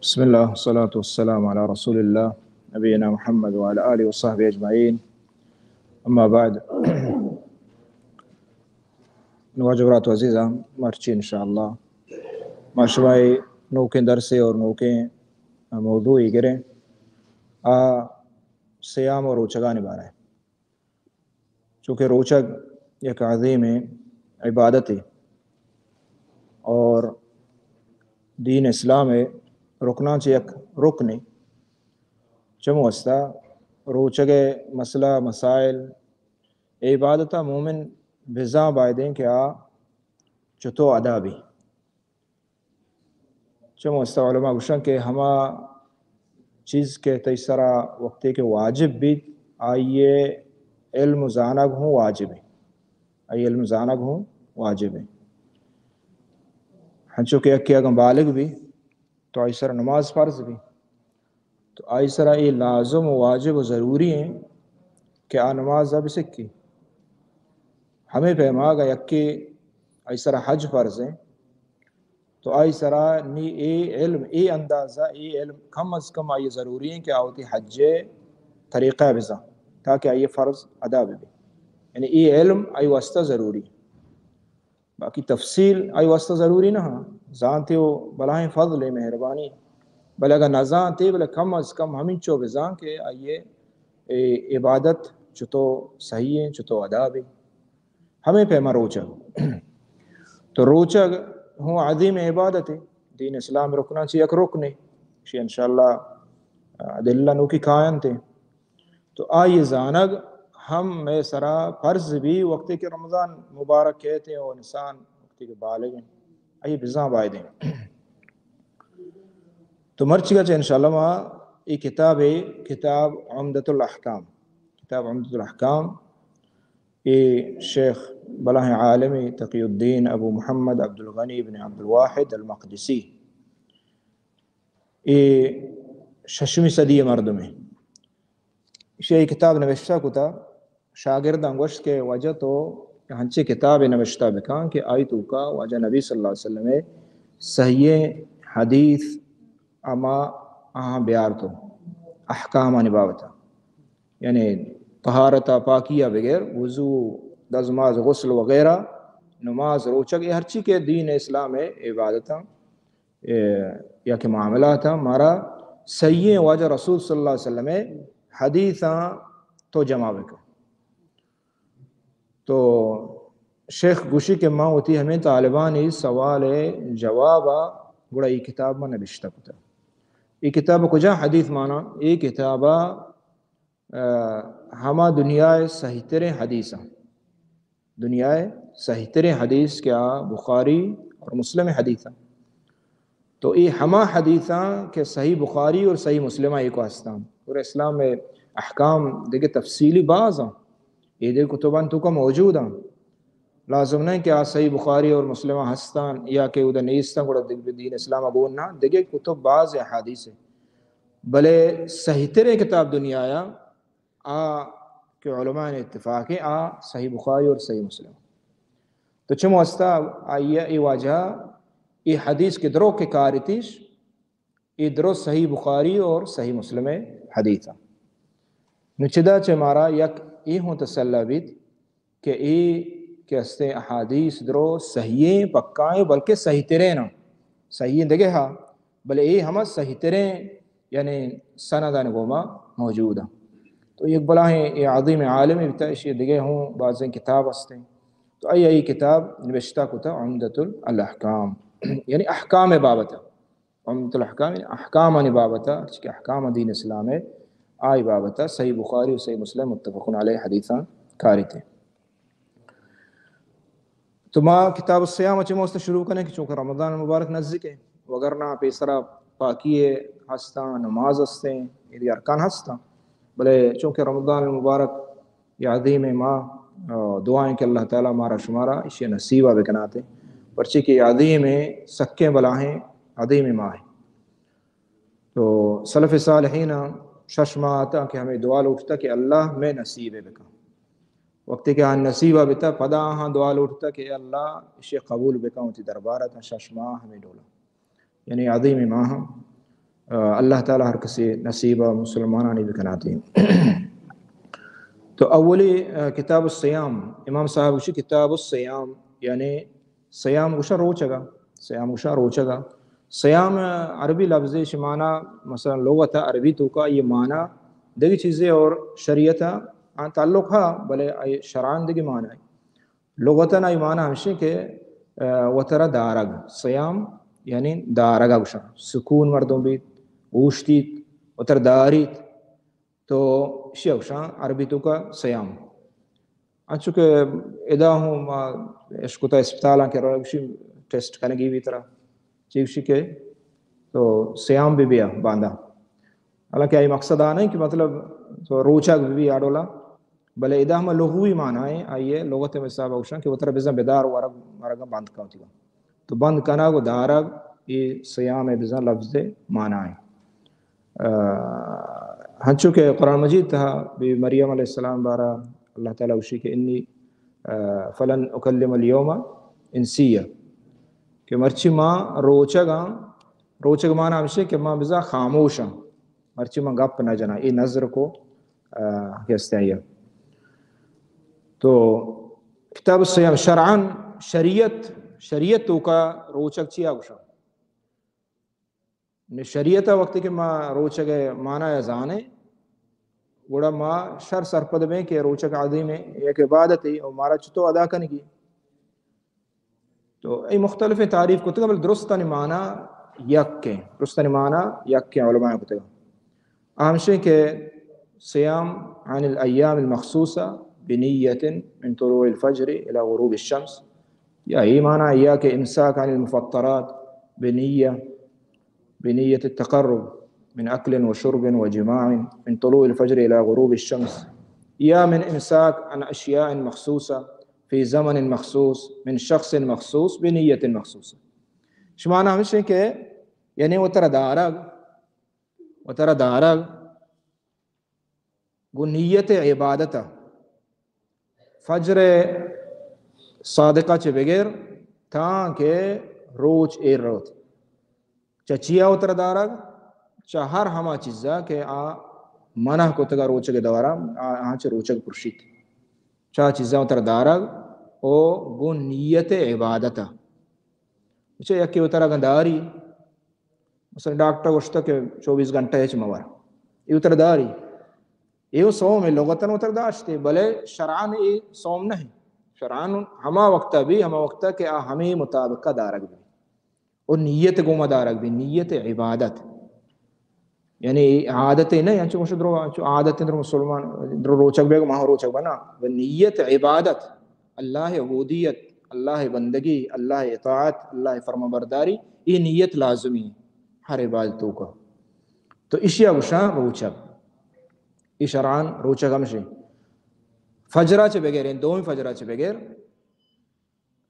بسم الله، والصلاة والسلام على رسول الله، نبينا محمد وعلى آله وصحبه أجمعين. أما بعد. واجہ برات و عزیزاں، مرچی انشاءاللہ ما شمئے نوکیں درسے اور نوکیں موضوعے گریں، آ صیام و روچگانی بارہ ءَ. چونکہ روچگ یک عظیمیں عبادتے اور دین اسلام ءِ رکناں چہ یک رکنے. چمو واسطہ روچگ ءِ مسئلہ مسائل، اے عبادت ءَ مومن بزاں بائدیں کہ آ چتو ادا بی. چمو واسطہ علماء گوشن کہ ہما چیز کہ تئی سرا وقتے کہ واجب بیت، آئی ءِ علم زانگ ہوں واجب ایں. آئی علم زانگ ہوں واجب ایں. ہنچو کہ یکے اگاں بالغ بی تو آئی سرا نماز فرض بی، تو آئی سرا اے لازم و واجب و ضروری ایں کہ آ نماز ءَ بسکی. ہمے پیما اگاں یکے آئی سرا حج فرض ایں، تو آئی سرا نی اے علم، اے اندازہ، اے علم کم از کم آئی ضروری ایں کہ آ وتی حج ءِ طریقہ بزاں، تاکہ آئی فرض ادا ببی. یعنی اے علم آئی واسطہ ضروری. باقی تفصیل آئی واسطہ ضروری نہ ہاں، زانتے و بلاہیں فضل ءُ مہربانی، بلے اگر نہ زانتے، بلے کم از کم ہمینچو بزان کہ آئی ءِ عبادت چتو صحیح ایں، چتو ادا بی. ہمے پیما روچگ. تو روچگ ہوں عظیم عبادتے، دین اسلام رکناں چہ یک رکنے، شی انشاءاللہ ادلہ نوکی کاینت. تو آئی زانگ ہم مئے سرا فرض بی، وقتے کہ رمضان مبارک کیت و انسان وقتے کہ بالغ ایں، آئی بزاں بائدیں. تو مرچیگا چہ انشاءاللہ ما اے کتاب، کتاب عمدۃ الاحکام، کتاب عمدۃ الاحکام، اے شیخ بلاہیں عالم تقی الدین ابو محمد عبدالغنی بن عبدالواحد المقدسی، اے ششمی صدی مردمے. ایشی ءَ اے کتاب نوشتہ کتا، شاگرداں گوشت کہ واجہ تو ہنچیں کتابے نوشتہ بکن کہ آئی توکا واجہ نبی صلی اللہ علیہ وسلم ءِ صحیح حدیث ہما آہاں بیار تو احکامانی بابت ءَ، یعنی طہارت ءَ، پاکی ءَ بغیر، وضو، دزماز، غسل وغیرہ، نماز، روچگ، اے ہرچی کہ دین اسلام ءِ عبادتاں، اے، یا کہ معاملاتاں، مارا صحیح ایں واجہ رسول صلی اللہ علیہ وسلم ءِ حدیثاں تو جمع بکن. تو شیخ گوشی کہ من وتی ہمے طالبانی سوال ءِ جواب ءَ گڑا اے کتاب من نبشتہ کتا. اے کتاب کجا حدیث مانا؟ اے کتاب ءَ، ہما دنیا ءِ صحیح تریں حدیثاں، دنیا ءِ صحیح تریں حدیث کہ آ بخاری اور مسلم حدیثاں. تو اے ہما حدیثاں کہ صحیح بخاری اور صحیح مسلم ءَ ایوکا ہستاں. اور اسلام ءِ احکام دگہ تفصیلی باز ایں، اے دگہ کتباں توکا موجود ایں. لازم نہ کہ آ صحیح بخاری اور مسلم ءَ ہستاں یا کہ اودا نیستاں، گڑا دگہ دین اسلام ءَ گون نہ. دگہ کتب باز ایں احادیث ءِ، بلے صحیح تریں کتاب دنیا ءَ آ کہ علماء اتفاق ایں، آ صحیح بخاری اور صحیح مسلم. تو چمو واسطہ آئی ءَ اے واجہ، اے حدیث کہ درو کہ کارتیش، اے درو صحیح بخاری اور صحیح مسلم ءِ حدیث ایں. نو چدا چہ مارا یک اے ہوں تسلا بیت کہ اے کہ ہستیں احادیث درو صحیح ایں، پکا ایں، بلکہ صحیح تریں ایں. صحیح ایں دگہ ہا، بلے اے ہما صحیح تریں، یعنی سندانی گوما موجود ایں. تو یک بلاہیں اے عظیم عالمے بیتا، ایشی دگہ ہوں بازیں کتاب ہستیں. تو آئی، آئی کتاب نوشتہ کتا عمدۃ الاحکام، یعنی احکام بابت ءَ. عمدۃ الاحکام یعنی احکامانی بابت ءَ، ہرچی کہ احکام دین اسلام ءِ، آئی بابت ءَ صحیح بخاری و صحیح مسلم متفق علیہ حدیثاں کاریت. تو ما کتاب الصیام ءَ چمو واسطہ شروع کنیں کہ چونکہ رمضان المبارک نزدیک ایں، وگرنہ پیسرا پاکی ءِ ہستاں، نماز ہستیں، اے ارکان ہستاں، بلے چونکہ رمضان المبارک اے عظیمیں ماہ، آ، دعا ایں کہ اللہ تعالی مارا شمارا ایشی نصیب ءَ بکناتے، پرچے کہ اے عظیمیں، سکیں بلاہیں عظیمیں ماہ ایں. تو سلف صالحین شش ماہ اتاں کہ ہمے دعا لوٹتا کہ اللہ مئے نصیب ءَ بکن. وقتی کہ آ نصیب ءَ بتا، پدا آہاں دعا لوٹتا کہ اے اللہ ایشی قبول بکن وتی دربار ءَ. تاں شش ماہ ہمے ڈولا، یعنی عظیمیں ماہ. آ، اللہ تعالی ہر کسی نصیب مسلمانانی بکناتی۔ تو اولی، آ، کتاب الصیام، امام صاحب گوشی کتاب الصیام، یعنی صیام گوشا روچگا، صیام گوشا روچگا۔ صیام عربی لفظے، شی معنی، مثلاً لغت عربی توکا یہ معنی دگی چیزے اور شریعت آن تعلق ہا، بلے آئی شرعاً دگی معنی ہے۔ لغتاً آئی معنی ہمشی کہ، آ، وترا دارگ، صیام یعنی دارگا گوشن، سکون مردم بیت، اوشتیت، وترا داریت، تو اشیا گوشن عربی توکا صیام۔ انچو کہ ادا ہوں ما اشکتا اسپتالاں کہ روشی ٹیسٹ کنگی بیت ترا، چی گوشی کہ تو صیام بہ بیا باندا۔ حالانکہ آئی مقصد آ نہیں کہ مطلب تو روچگ بہ بی آڈولا، بلے ادا ہم لغوی معنی ہے، آئیے لغت میں صاحب گوشن کہ وترا بزن بدار ورگ مرگا بند کن وتیگا۔ تو بند کنگ و دارگ، یہ صیام بزن لفظ معنی ہے۔ آ، ہنچو کہ قرآن مجید تہا بی مریم علیہ السلام بارا اللہ تعالی گوشی کہ انی، آ، فلن اکلم الیوم انسیا، کہ مرچی ما روچگاں، روچگ معنی ہمشی کہ ما بزاں خاموشاں، مرچی ما گپ نہ جناں، اے نظر کو، آ، کہ استعمال۔ تو کتاب الصیام شرعاً، شریعت، شریعت توکا روچگ چیا گوشاں؟ نی شریعت وقتی کہ ما روچگ معنی زانیں، گڑا ما شر سرپد بیں کہ روچگ عظیم یک عبادت ہے اور مارا چطور ادا کنگی۔ تو اے مختلف تعریف کتگا، بل درستانی معنی یک ہیں، درستانی معنی یک ہیں علماء کتگا۔ ہمشی کہ صیام عن الایام المخصوصة بنیة من طلوع الفجر الی غروب الشمس، یا اے معنی یا کہ امساک عن المفطرات بنیة، بنیة التقرب من اکل و شرب و جماع من طلوع الفجر الی غروب الشمس، یا من امساک عن اشیاء مخصوصة فی زمن مخصوص من شخص مخصوص بنیة مخصوصة۔ شی معنی ہمشی کہ یعنی وترا دارگ، وترا دارگ گوں نیت عبادت ء، فجر صادقہ چہ بگر تاں کہ روچ ایر روت۔ چہ چیا وترا دارگ؟ چہ ہر ہما چیزا کہ آ منع کتگا روچگ دورا، آ، آ چہ روچگ پرشیت۔ چہ چیزا وترا دارگ او گوں نیت عبادت ء۔ چہ یکے وترا اگاں داری، مثلاً ڈاکٹر گوشتہ کہ چوبیس گھنٹہ ہچ مہ ور، اے وترا داری۔ اے و صوم ہے، لغتاً وترا داشتے، بلے شرعاً اے صوم نہیں۔ شرعاً ہما وقتا بھی، ہما وقتا کہ آ ہمے مطابقہ دارگ بھی۔ اور نیت گوما دارگ بھی، نیت عبادت۔ یعنی عادت نہ، انچو گوشت درو، انچو عادت درو مسلمان، درو روچگ بیگ، ماہ روچگ بنا۔ و نیت عبادت، اللہ عبودیت، اللہ بندگی، اللہ اطاعت، اللہ فرمانبرداری، یہ نیت لازمی ہے ہر عبادت توکا۔ تو اشیا گوشاں روچگ۔ ای شرعاً روچگ ہمشی۔ فجرا چہ بغیر، یعنی دومی فجرا چہ بغیر،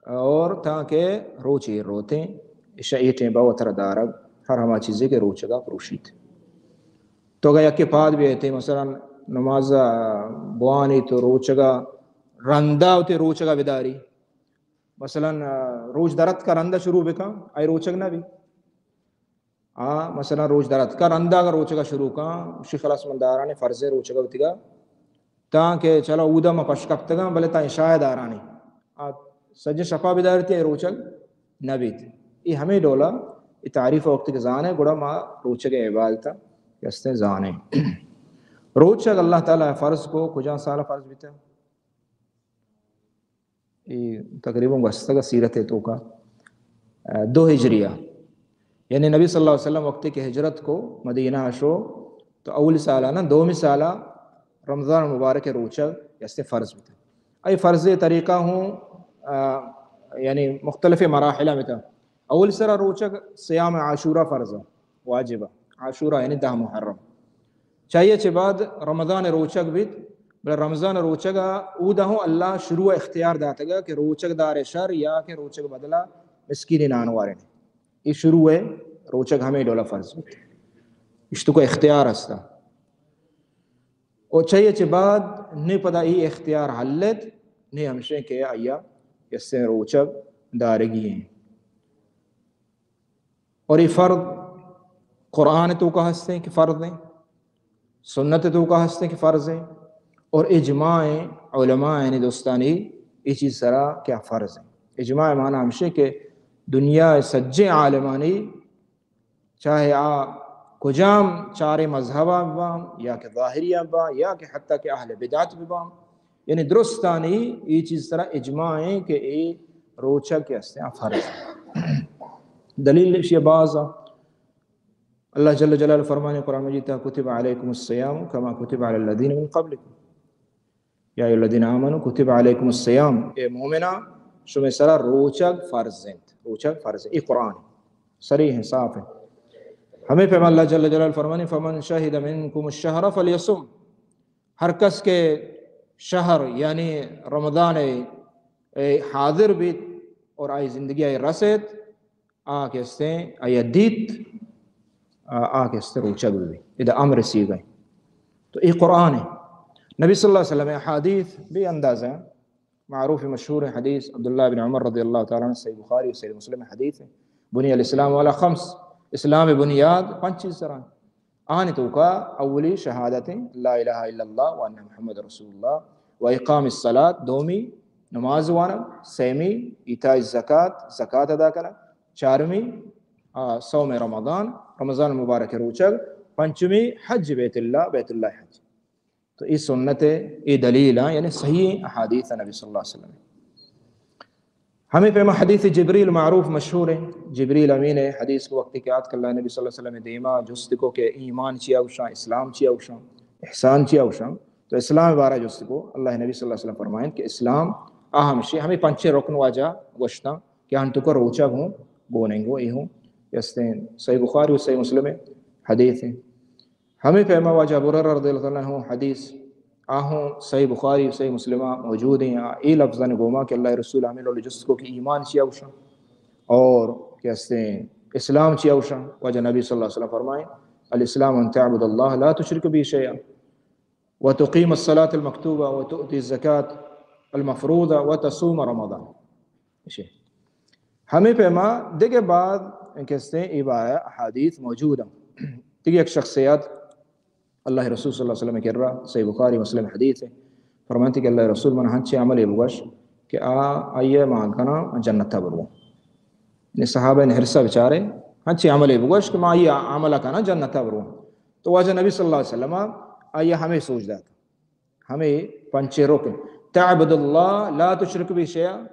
اور تاں کہ روچ ایر روتیں، ایشاں اے ٹیم با وترا دارگ، ہر ہما چیزے کہ روچگا پروشیت۔ تو اگاں یکے پاد بیئیتے، مثلاً نماز بوانی تو روچگا رندا وتی روچگا بداری۔ مثلاً روچ درت کا رندا شروع بکن، آئی روچگ نہ بی۔ آ، مثلاً روچ در اتکا، رندا اگاں روچگا شروع کاں، شی خلاص من دارانی فرضیں روچگا وتیگا، تاں کہ چلو اودا ما پش کپتگاں، بلے تاں عشاء دارانی۔ آ، سجیں شپا بدارتی اے روچگ نہ بیت۔ اے ہمے ڈولا، اے تعریف وقتی کہ زانے، گڑا ما روچگ عبادت کہ استیں زانے۔ روچگ اللہ تعالی فرض کو، کجا سال فرض بیتا؟ اے تقریباً گوستگ سیرت توکا، آ، دو ہجریہ، یعنی نبی صلی اللہ علیہ وسلم وقتی کہ ہجرت کو مدینہ شو، تو اولی سالا نہ، دومی سالا رمضان مبارک روچگ یستے فرض بیتا۔ اے فرض طریقہ ہوں، آ، یعنی مختلف مراحل میں تا۔ اول سرا روچگ صیام عاشورہ فرض، واجب، عاشورہ یعنی دہ محرم۔ چاہیے چہ بعد رمضان روچگ بیت، بلے رمضان روچگ اودا ہوں اللہ شروع اختیار داتگا کہ روچگ دار شر یا کہ روچگ بدلا مسکین نان وارن۔ یہ شروع ہے، روچگ ہمیں ڈولا فرض بیت۔ اشتو کو اختیار ہستا۔ او چاہیے چہ بعد نے پدا یہ اختیار حلت، نے ہمشیں کہ آیا یسے روچگ دارگی ہیں۔ اور یہ فرض قرآن توکا ہستیں کہ فرض ہیں، سنت توکا ہستیں کہ فرض ہیں، اور اجماع علماء یعنی دوستانی اے چیز سرا کیا فرض ہیں۔ اجماع معنی ہمشی کہ دنیا سجیں عالمانی، چاہے آ کجام چارے مذہب باں یا کہ ظاہری باں یا کہ حتیٰ کہ اہل بدعت بھی باں، یعنی درستانی اے چیز سرا اجماع ہیں کہ اے روچگ کہ ہستیں آ فرض ہیں۔ دلیل اشی باز ہیں۔ اللہ جل جلالہ فرمانے قرآن مجید تہا، کتب علیکم الصیام کما کتب علی الذین من قبلکم، یا ایھا الذین آمنوا کتب علیکم الصیام، اے مومناں، شمے سرا روچگ فرض انت، روچگ فرض انت۔ اے قرآن صریح ہیں، صاف ہیں۔ ہمے پیما اللہ جل جلالہ فرمانے، فمن شہد منکم الشہر فلیصم، ہر کس کہ شہر یعنی رمضان اے حاضر بیت اور آئی زندگی آئی رسیت، آ کہ استیں آیا دیت، آ، آ کہ استیں روچگ بہ بی۔ ادا امر صیغہ ہے۔ تو اے قرآن ہے۔ نبی صلی اللہ علیہ وسلم احادیث بے اندازہ ہیں۔ معروف مشہور حدیث عبداللہ بن عمر رضی اللہ تعالیٰ عنہ، صحیح بخاری و صحیح مسلم حدیث ہے۔ بنی الاسلام علی خمس، اسلام بنیاد پنچ چیز سرا ہیں۔ آنی توکا اولی شہادت ہیں، لا الہ الا اللہ و ان محمد رسول اللہ، و اقام الصلاۃ، دومی نماز وانگ، سیمی ایتاء الزکات، زکات ادا کنگ، چارمی، آ، صوم رمضان، رمضان مبارک روچگ، پنچمی حج بیت اللہ، بیت اللہ حج۔ تو اے سنت ہے، اے دلیل ہیں، یعنی صحیح احادیث ہیں نبی صلی اللہ علیہ وسلم۔ ہمے پیما حدیث جبریل معروف مشہور ہے، جبریل امین ہے، حدیث کو وقت کہ آتک اللہ نبی صلی اللہ علیہ وسلم دیما جست کو کہ ایمان چیا گوشاں، اسلام چیا گوشاں، احسان چیا گوشاں۔ تو اسلام بارہ جست کو، اللہ نبی صلی اللہ علیہ وسلم فرمائیں کہ اسلام اہم شی، ہمے پنچیں رکن واجہ گوشتاں کہ آنی توکا روچگ ہوں گون انت، اے ہوں استیں۔ صحیح بخاری و صحیح مسلم حدیث ہیں۔ ہمے پیما واجہ ابو ہریرہ رضی اللہ تعالیٰ عنہ حدیث، آ ہوں صحیح بخاری و صحیح مسلم موجود ہیں۔ آ اے لفظاں گوما کہ اللہ رسول ہمے ڈول جست کو کہ ایمان چیا گوشاں اور کہ استیں اسلام چیا گوشاں۔ واجہ نبی صلی اللہ علیہ وسلم فرمائیں، الاسلام ان تعبد اللہ لا تشرک به شیئا، و تقیم الصلاۃ المکتوبہ، و تؤتی الزکات المفروضہ، و تصوم رمضان۔ اشی۔ ہمے پیما دگہ بعض کہ استیں اے بارہ احادیث موجود ہیں۔ دگہ یک شخصیت اللہ رسول صلی اللہ علیہ وسلم کرا، صحیح بخاری مسلم حدیث ہے، فرمانتی کہ اللہ رسول من ہنچیں عملے بگوش کہ آ، آئیے ما کناں جنتا برواں۔ یعنی صحابہ نے حرصہ بچارے، ہنچیں عملے بگوش کہ ما آئیے عمل کناں جنتا برواں۔ تو واجہ نبی صلی اللہ علیہ وسلم آئیے ہمے سوج دات، ہمے پنچیں رکن، تعبد اللہ لا تشرک به شیئا،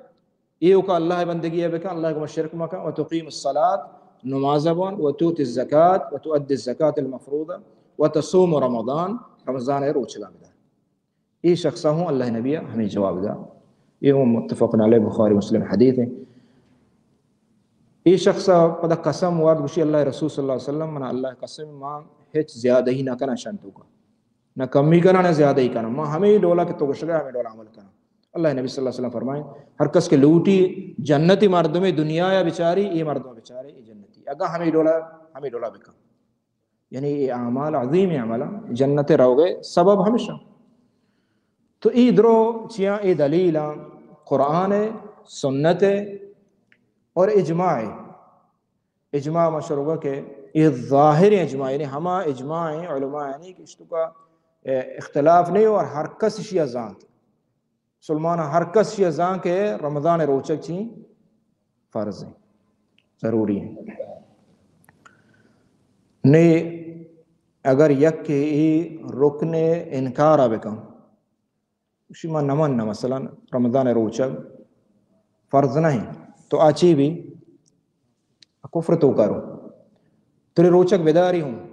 ایوکا اللہ بندگی بکن، اللہ گما شرک مکن، و تقیم الصلاۃ، نماز بوان، و تؤتی الزکات، و تؤدی الزکات المفروضہ، و تصوم رمضان، رمضان روچگا بدار۔ اے شخصا ہوں اللہ نبی ہمے جواب دا۔ اے ہوں متفق علیہ، بخاری مسلم حدیث ہے۔ اے شخصا پدا قسم وارت، گوشی اللہ رسول صلی اللہ علیہ وسلم، من اللہ قسم ما ہچ زیادہی نہ کناں شان توکا، نہ کمی کناں نہ زیادہی کناں، ما ہمے ڈولا کہ تو گوشگا ہمے ڈولا عمل کناں۔ اللہ نبی صلی اللہ علیہ وسلم فرمائیں، ہر کس کہ لوٹی جنتی مردمے دنیا یا بچاری، اے مردم بچارے، اے جنتی۔ اگاں ہمے ڈولا، ہمے ڈولا بکن۔ یعنی اے اعمال عظیم عمل ہیں، جنت روگے سبب ہمشہ۔ تو اے درو چیاں، اے دلیل ہیں، قرآن ہے، سنت ہے اور اجماع ہے۔ اجماع ما شروع کہ اے ظاہر اجماع، یعنی ہما اجماع ہیں علماء یعنی کہ اشتو کا، اے، اختلاف نہیں اور ہر کس شیعہ زانت۔ مسلمان ہر کس شیعہ زان کہ رمضان روچگ چی فرض ہیں، ضروری ہیں۔ نے اگر یک کہ اے رکن انکار بکن، اشی ما نمن، مثلاً رمضان روچگ فرض نہیں، تو آ چی بھی کفر توکا رو۔ ترے روچگ بداری ہوں،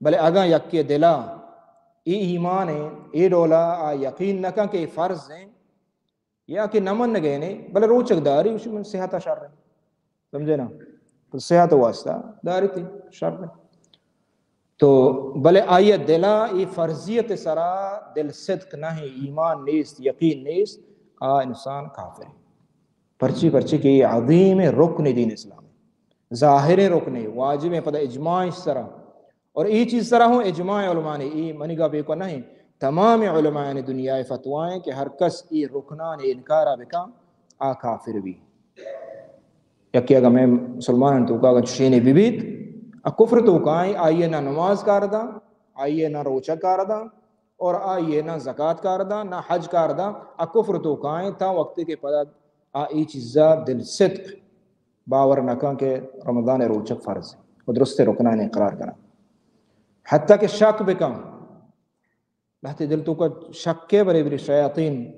بلے اگاں یکے دلا اے ایمان ہے، اے ڈولا آ یقین نہ کن کہ اے فرض ہیں، یا کہ نہ من گئے نے، بلے روچگ داری، اشی من صحت شر ہے۔ سمجھے نا؟ تو صحت واسطہ داری تھی شر ہے۔ تو بلے آئی دلا اے فرضیت سرا دل صدق نہ ہے، ایمان نیست، یقین نیست، آ انسان کافر ہے۔ پرچی، پرچی کہ اے عظیم رکن دین اسلام ہے، ظاہر رکن ہے، واجب ہے، پدا اجماع سرا۔ اور اے چیز سرا ہوں اجماع علماء نے، اے منی گپ ایک نہیں، تمام علماء نے دنیا فتوائیں کہ ہر کس اے رکنان انکارا بکن، آ کافر بھی۔ یکی اگاں میں مسلمان تو کا اگاں چشینے بھی بیت، ء کفر توکائیں، آئی ء نہ نماز کار داں، آئی ء نہ روچگ کار داں، اور آئی ء نہ زکات کار داں، نہ حج کار داں، ء کفر توکائیں تا وقتی کہ پدا آ ای چیزا دل صدق باور نہ کن کہ رمضان ء روچگ فرض و درست رکنان اقرار کناں۔ حتی کہ شک بکن، لہتے دل توکا شک ء برے برے شیاطین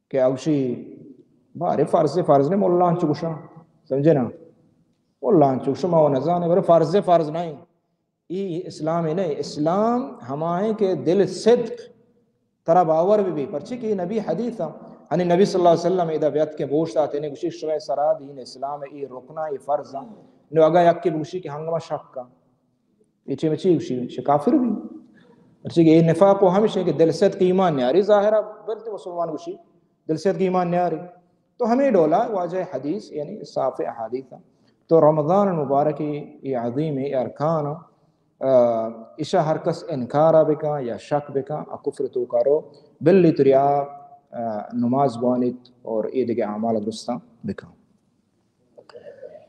کہ اوشی بارے فرض فرض نے، ملا انچو گشاں، سمجھے نا؟ ملا انچو گشاں، ما و نزانے، برے فرض فرض نہیں۔ ای اسلام نہیں۔ اسلام ہمائیں کہ دل صدق ترا باور بہ بی، پرچی کہ نبی حدیث ہم، ہنی نبی صلی اللہ علیہ وسلم ادا بیت کہ گوشت آتے نے گوشی شمئے سرا دین اسلام ای رکنا ای فرض ہم۔ نو اگا یکی بگوشی کہ ہنگما شک کا، اے چے مچی گوشی، چے کافر بی۔ پرچی کہ اے نفاق و ہمیش کہ دل صدق ایمان نیاری، ظاہرا بلتے مسلمان گوشی، دل صدق ایمان نیاری۔ تو ہمیں ڈولا واجہ حدیث، یعنی صاف احادیث۔ تو رمضان مبارک اے عظیم اے ارکان، آ، اشا ہر کس انکارا بکن یا شک بکن، آ کفر توکا رو، بلی تریا، آ، نماز بوانیت اور اے دگہ اعمال درستاں بکن۔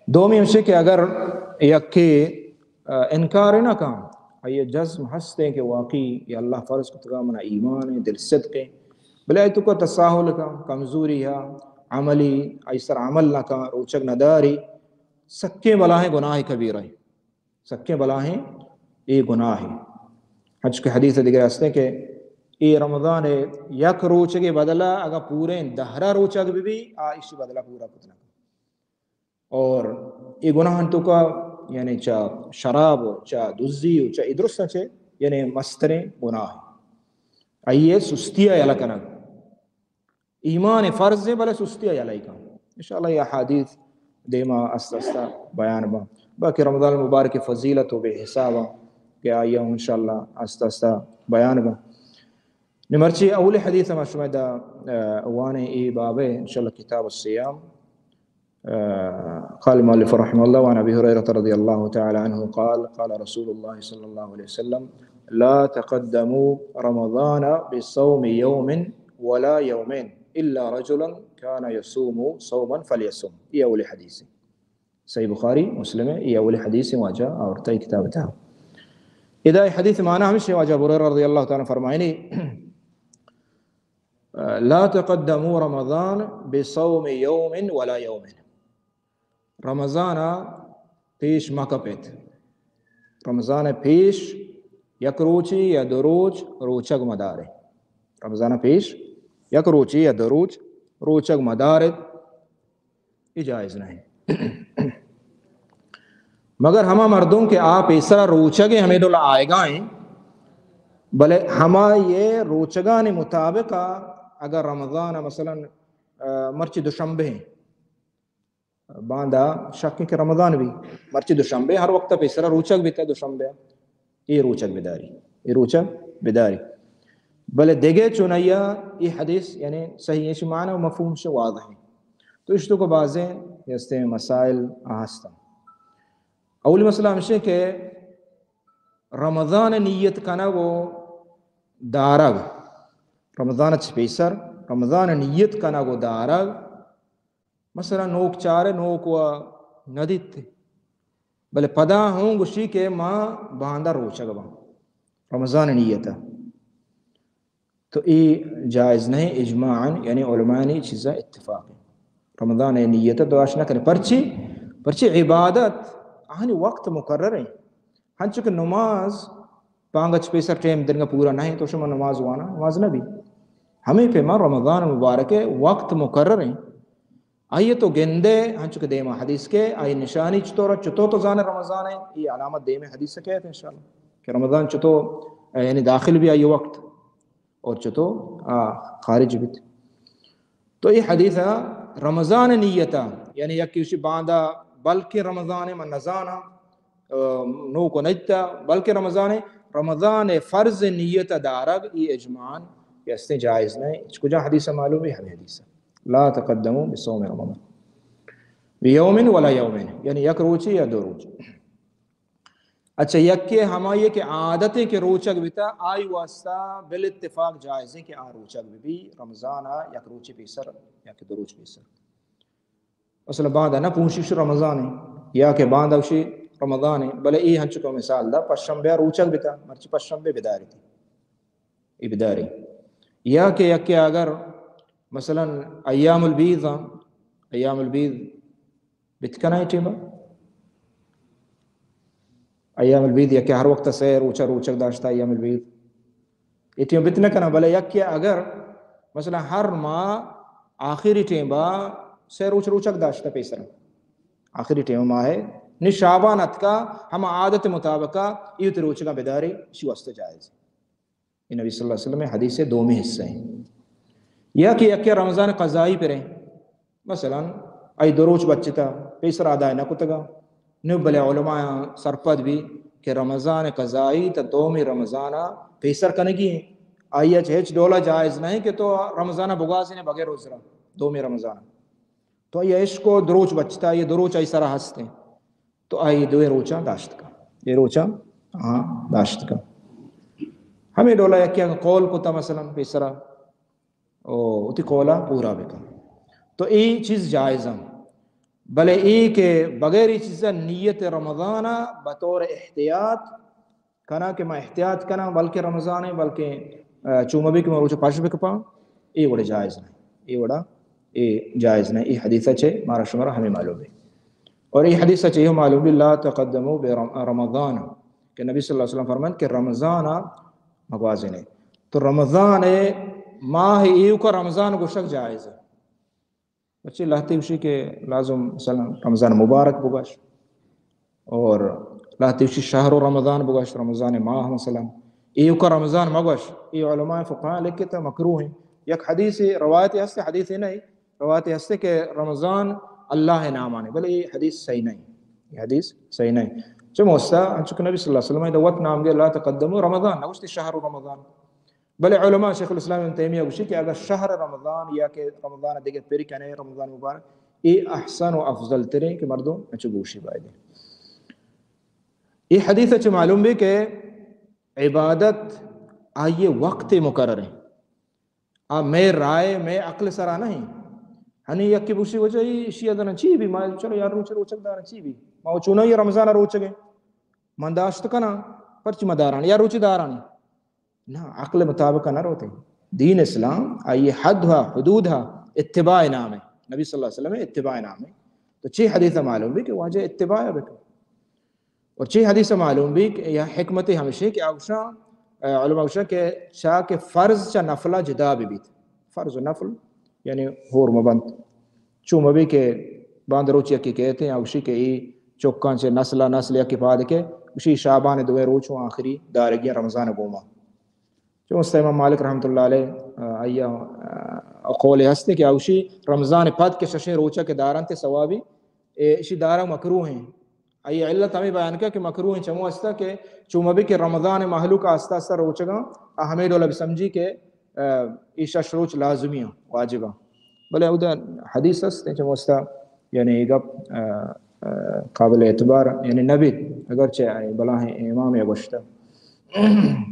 دومی ہمشی کہ اگر یکے، آ، انکار نہ کن، آئی جزم ہستیں کہ واقعی یہ اللہ فرض کتگا، منا ایمان ہے، دل صدق ہے، بلے آئی توکا تساہل کن، کمزوری ہے، عملی، آئی سر عمل نہ کن، روچگ نہ داری، سکیں بلاہیں گناہ کبیرہ، سکیں بلاہیں اے گناہ ہے۔ ہنچ کہ حدیث دیگر ہستیں کہ اے رمضان ہے، یک روچگے بدلہ اگر پوریں دہرہ روچگ بہ بی، آ اشی بدلہ پورا کت نہ کن۔ اور اے گناہ توکا، یعنی چا شراب و چا دزی و چا ادرس چے، یعنی مستریں گناہ۔ آئیے سستی یلا کنگ۔ ایمان فرض ہے، بلے سستی یلا کن۔ انشاءاللہ یہ حدیث دیما است است بیان با۔ باقی رمضان المبارک فضیلت و بے حساب کہ آئیے انشاءاللہ است است بیان با۔ نمرچی اولی حدیث ما شما دا، آ، وانے ای بابے، انشاءاللہ کتاب الصیام۔ آ، قال المؤلف رحمه الله: وعن أبي هريرة رضي الله تعالى عنه قال: قال رسول الله صلى الله عليه وسلم: لا تقدموا رمضان بصوم يوم ولا يومين إلا رجلا كان يصوم صوما فليصم. یہ اولی حدیث ہے۔ صحیح بخاری، مسلم ہے، یہ اولی حدیث ہے واجہ اور تئی کتاب تھا۔ ادا حدیث معنی ہمشہ واجہ ابو ہریرہ رضی اللہ تعالی عنہ فرمائنی، لا تقدموا رمضان بصوم يوم ولا يومين. رمضان ء پیش مہ کپیت۔ رمضان ء پیش یک روچے یا دو روچ روچگ مہ دارے۔ رمضان ء پیش یک روچے یا دو روچ روچگ مہ دارت۔ اے جائز نہ انت۔ مگر ہما مردم کہ آ پیسرا روچگ ء ہمے ڈول آئیگا انت، بلے ہما یہ روچگانی مطابق ء اگر رمضان ء مثلاً، آ، مرچی دوشنبے انت، باندا شک کہ رمضان بی، مرچی دوشنبے ہر وقت پیسرا روچگ بیتا دوشنبے۔ اے روچگ بداری، اے روچگ بداری۔ بلے دگہ چونیا اے حدیث یعنی صحیح ہے، معنی و مفہوم شے واضح ہے۔ تو اشتو کو بازیں ہستے مسائل ہستن۔ اولی مسئلہ ہمشے کہ رمضان نیت کنگ و دارگ، رمضان چ پیسر رمضان نیت کنگ و دارگ، مثلاً نوک چارے، نوک و ندیت، بلے پدا ہوں گوشی کہ ما باندا روچگ باں رمضان نیت ء، تو اے جائز نہیں اجماعاً، یعنی علماء نے چیزا اتفاق ہے۔ رمضان نیت ء دعاش نہ کرے۔ پرچی؟ پرچی عبادت آہنی وقت مقرر ہیں۔ ہنچو کہ نماز پانگا چہ پیسر ٹائم درنگا پورا نہ انت، تو شما نماز وانا، نماز نہ بی۔ ہمے پیما رمضان مبارک ء وقت مقرر انت۔ آئی تو گندے، ہنچو کہ دیما حدیث کے، آئی نشانی چطور، چطور تو زانے رمضان ہے، یہ علامت دیمے حدیث کے انشاءاللہ کہ رمضان چطور، یعنی داخل بی آئی وقت اور چطور، آ، خارج بیت۔ تو اے حدیث ء رمضان نیت ء، یعنی یکی گوشی باندا بلکیں رمضان ء من نزاناں، آ، نوک و نجتا، بلکیں رمضان ء، رمضان ء فرض نیت ء دارگ اے اجماعاً کہ استیں جائز نہ انت۔ کجا حدیث ء معلوم ہے؟ ہمیں حدیث ء، لا تقدموا بصوم رمضان بیوم ولا یومین، یعنی یک روچے یا دو روچ۔ اچھا، یکے ہمائی کہ عادت ہے کہ روچگ بیتا، آئی واسطہ بال اتفاق جائز ہے کہ آ روچگ بی، بی رمضان آ یک روچے پیسر یا کہ دو روچ پیسر۔ مثلاً باندا نہ پوشش رمضان ہے، یا کہ باندا گوشی رمضان ءَ، بلے اے ہنچو کہ مثال دا، پشنبے ءَ روچگ بتا، مرچی پشنبے بداریتی، اے بداری۔ یا کہ یکے اگر مثلاً ایام البیض آں، ایام البیض بت کناں اے ٹیمبا، ایام البیض یکے ہر وقت سے روچہ روچگ داشتہ ایام البیض، اے ٹیم بت نہ کناں، بلے یکے اگر مثلاً ہر ماہ آخری ٹیمبا سے روچ روچگ داشتہ پیسر، آخری ٹیم ماہ ءَ، نی شعبان اتکا، ہما عادت مطابقا اے وتی روچگاں بداری، اشی واسطہ جائز۔ اے نبی صلی اللہ علیہ وسلم ءِ حدیث ءِ دومی حصہ ایں۔ یا کہ یکے رمضان قضائی پریں، مثلاً آئی دو روچ بچتا، پیسر ادا نہ کتگا، نو بلے علماء سرپد بی کہ رمضان قضائی تا دومی رمضان ءَ پیسر کنگی ایں، آئی ءَ چہ ہچ ڈولا جائز نہ ایں کہ تو رمضان ءَ بگوازینے بغیر عذرا، دومی رمضان ءَ۔ تو آئی اشکو دو روچ بچتا، اے دو روچ آئی سرا ہستیں، تو آئی دوئیں روچاں داشت کن، اے روچاں آ داشت کن۔ ہمے ڈولا یکے اگاں قول کتا مثلاً پیسرا، او وتی قولا پورا بکن، تو اے چیز جائز ایں۔ بلے اے کہ بغیر اے چیزا نیت رمضان ءَ بطور احتیاط کناں کہ ما احتیاط کناں، بلکہ رمضان ءَ، بلکہ، آ، چو مہ بی کہ ما روچ پش بکپاں، اے وڑا جائز نہ ایں، اے وڑا اے جائز نہ ایں۔ اے حدیث ءَ چہ مارا شمارا ہمے معلوم ایں۔ اور اے حدیث ءَ چہ اے معلوم بی، لا تقدموا برم-، رمضان، کہ نبی صلی اللہ علیہ وسلم فرمائیت کہ رمضان ءَ مگوازینے۔ تو رمضان ءِ ماہ ایوکا رمضان گوشگ جائز ایں۔ بچے لہتے گوشی کہ لازم مثلاً رمضان مبارک بگوش، اور لہتے گوشی شہر رمضان بگوش، رمضان ماہ مثلاً۔ ایوکا رمضان مگوش، اے علماء فقہاء لکھتا مکروہ ایں۔ یک حدیث روایت ہستے، حدیث نہ ایں، روایت ہستے کہ رمضان اللہ ءِ نام ءَ ایں، بلے اے حدیث صحیح نہ ایں۔ اے حدیث صحیح نہ ایں۔ چموستا انچو کہ نبی صلی اللہ علیہ وسلم ءَ وت نام گے، لا تقدموا رمضان، نہ گوشتی شہر رمضان۔ بلے علماء، شیخ الاسلام ابن تیمیہ گوشی کہ اگر شہر رمضان یا کہ رمضان ءَ دگہ پر کنے، رمضان مبارک، اے احسن و افضل تریں کہ مردم انچو بگوشی باید ایں۔ اے حدیث ءَ چہ معلوم بی کہ عبادت آئی ءِ وقت مقرر ایں۔ آ مئے رائے، مئے عقل سرا نہ ایں۔ ہنی یکے بگوشی وجہ اے، اشی ادنا چی بی، ما چلو یار روچ روچگ دارن چی بی؟ ما چونائی رمضان ءَ روچگ ایں، من داشت کناں، پرچی ما داران، یا روچ دارانی؟ نہ، عقل مطابق نہ روتے۔ دین اسلام آئی حد ہا، حدود ہا، اتباع نام ایں۔ نبی صلی اللہ علیہ وسلم اتباع نام ایں۔ تو چی حدیث معلوم بی کہ واجہ اتباع بکن۔ اور چی حدیث معلوم بی کہ یا حکمت ہمیشہ کہ اوشاں، اے، علماء اوشاں کہ چا کہ فرض چا نفلہ جدا بی بیت۔ فرض و نفل یعنی ہور مبنت۔ چو مبی کہ باند روچی یکے کہتے ہیں، اوشی کہ ای چکاں چہ نسل نسل یکے پاد کے، اوشی شعبان دوئیں روچ و آخری دارگی رمضان گوما۔ چو است امام مالک رحمۃ اللہ علیہ، آ، آئی، آ، قول ہستے کہ اوشی رمضان پد کہ ششیں روچہ کہ دارنت ثوابی، اے، اشی دارگ مکروہ ایں۔ آئی علت ہمے بیان کا کہ مکروہ ایں چمو استا کہ چو مبی کہ رمضان مہلوک آستہ آستہ روچگاں، آ ہمے ڈولا بسمجھی کہ، آ، ای شش روچ لازمی ایں، واجب ایں۔ بلے اودا حدیث است، چمو استا یعنی اے گپ، آ، آ، قابل اعتبار یعنی نبیت، اگرچہ آئی بلاہیں امام یا گوشتا۔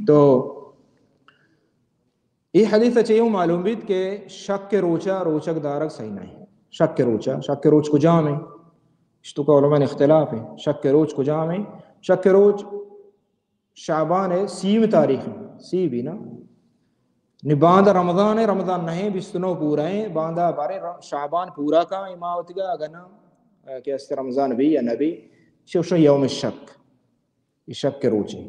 تو اے حدیث ءَ چہ اے معلوم بیت کہ شک ءِ روچ ءَ روچگ دارگ صحیح نہ ایں۔ شک ءِ روچ ءَ، شک ءِ روچ کجام ایں؟ اشتوکا علماء اختلاف ایں۔ شک ءِ روچ کجام ایں؟ شک ءِ روچ شعبان ءِ سیمی تاریخ ایں۔ سی بی نا؟ نی باندا رمضان ایں، رمضان نہ ایں، بیست و نو پورا ایں، باندا بارے ر-، شعبان پورا کا ایں ماہ وتیگا، اگر نہ، کہ است رمضان بی یا نہ بی، چہ اوشاں یوم شک۔ اے شک ءِ روچ ایں۔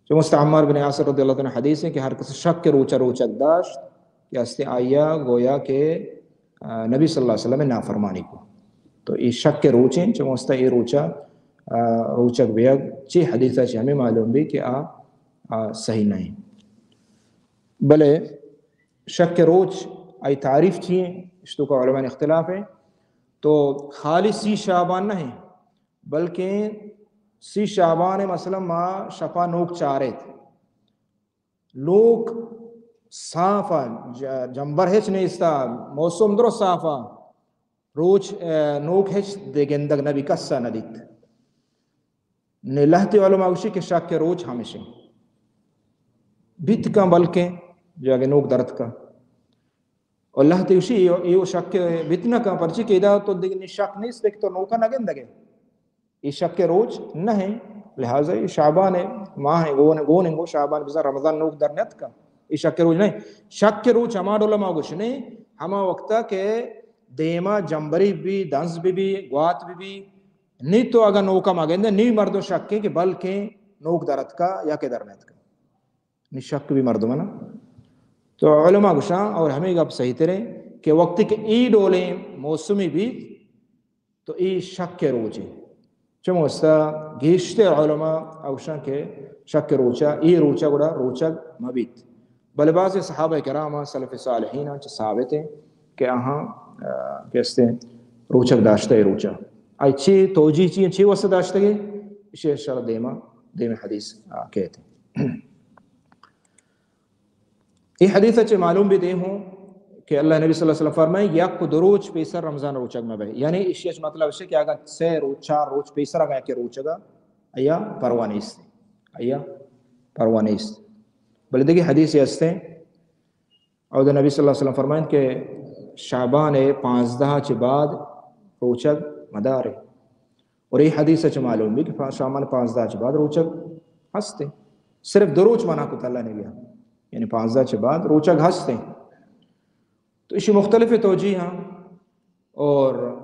چموست عمار بن یاسر رضی اللہ تعالی عنہ حدیث ایں کہ ہر کس شک ءِ روچ ءَ روچگ داشت کہ استیں آئی ءَ گویا کہ، آ، نبی صلی اللہ علیہ وسلم ءِ نافرمانی کو۔ تو اے شک ءِ روچ ایں، چموست اے روچ ءَ، آ، روچگ بیگ چی حدیث ءَ چہ ہمے معلوم بی کہ آ، آ، صحیح نہ ایں۔ بلے شک ءِ روچ آئی تعریف چی ایں؟ اشتوکا علماء اختلاف ایں۔ تو خالی سی شعبان نہ ایں، بلکیں سی شعبان ءَ مثلاً ما شپا نوک چاریت، لوک صاف ءَ، ج-، جمبر ہچ نیستا، موسم درست صاف ءَ، روچ، اے، نوک ہچ دے گندگ نہ بی، کس ءَ نہ دیت۔ نے لہتے علماء گوشی کہ شک ءِ روچ ہمیش ایں۔ بیت کن بلکیں جاگہ نوک درت کن۔ اور لہتے گوشی، اے، اے شک بیت نہ کن، پرچی کہ ادا تو دگہ نی شک نیست کہ تو نوکا نہ گندگے۔ اے شک ءِ روچ نہ ایں، لہذا اے شعبان ءِ ماہ ایں، گون، گون ایں، گو شعبان بزاں رمضان نوک در نیتکا۔ اے شک ءِ روچ نہ ایں۔ شک ءِ روچ ہما ڈول ما گوشنے، ہما وقتا کہ دیما جمبری بی، دنز بی بی، گوات بی بی، نی تو اگاں نوکا ما گندے، نی مردم شک ایں کہ بلکیں نوک در اتکا یا کہ در نیتکا۔ نی شک بی مردمانا۔ تو علماء گوشاں اور ہمے گپ صحیح تریں کہ وقتی کہ اے ڈولیں موسمی بیت، تو اے شک ءِ روچے۔ چموستا گیشتر علماء اوشاں کہ شک ءِ روچا، اے روچا گڑا روچگ مہ بیت۔ بلے بعض صحابہ کرام، سلف صالحین چہ ثابت ایں کہ آہاں، آ، کہ استیں روچگ داشتہ اے روچا۔ آئی چی توجیہ چی، چی واسطہ داشتگے؟ اشی شر دیما، دیم حدیث، آ، کہتے۔ اے حدیث ءَ چہ معلوم بی دے ہوں کہ اللہ نبی صلی اللہ علیہ وسلم فرمائے، یک و دو روچ پیسر رمضان روچگ مہ بے۔ یعنی اشی اچ مطلب ہے کہ اگر سے روچ، چار روچ پیسر اگر کہ روچگا، ایا پرواہ نیست۔ ایا پرواہ نیست۔ بلے دیگه حدیث ہستے، اور نبی صلی اللہ علیہ وسلم فرمائیں کہ شعبان پانزدہ چہ بعد روچگ مدارے۔ اور اے حدیث چہ معلوم بی کہ پا-، شعبان پانزدہ چہ بعد روچگ ہستے۔ صرف دو روچ منع کتا اللہ نبی۔ یعنی پانزدہ چہ بعد روچگ ہستے۔ تو اشی مختلف توجیہ ہیں۔ اور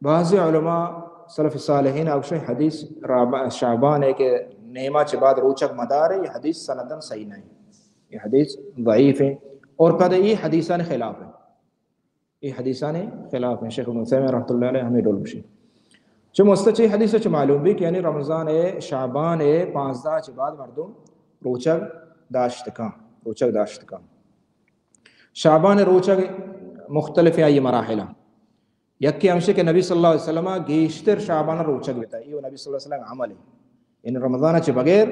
بعض علماء سلف صالحین اکشن حدیث راب-، شعبان ہے کہ نیما چہ بعد روچگ مدار ہے، یہ حدیث سندن صحیح نہیں۔ یہ حدیث ضعیف ہے۔ اور پد یہ حدیثان خلاف ہے۔ اے حدیثان خلاف ہیں۔ شیخ ابن عثیمین رحمۃ اللہ علیہ ہمیں ڈول گوشی۔ چہ مستچی حدیث چہ معلوم بی کہ یعنی رمضان شعبان پانزدہ چہ بعد مردم روچگ داشت کن، روچگ داشت کن۔ شعبان روچگ مختلف آئی مراحل ہیں۔ یکی ہمشہ کہ نبی صلی اللہ علیہ وسلم گیشتر شعبان روچگ بیتا، یہ نبی صلی اللہ علیہ وسلم عمل ہے۔ یعنی رمضان چہ بغیر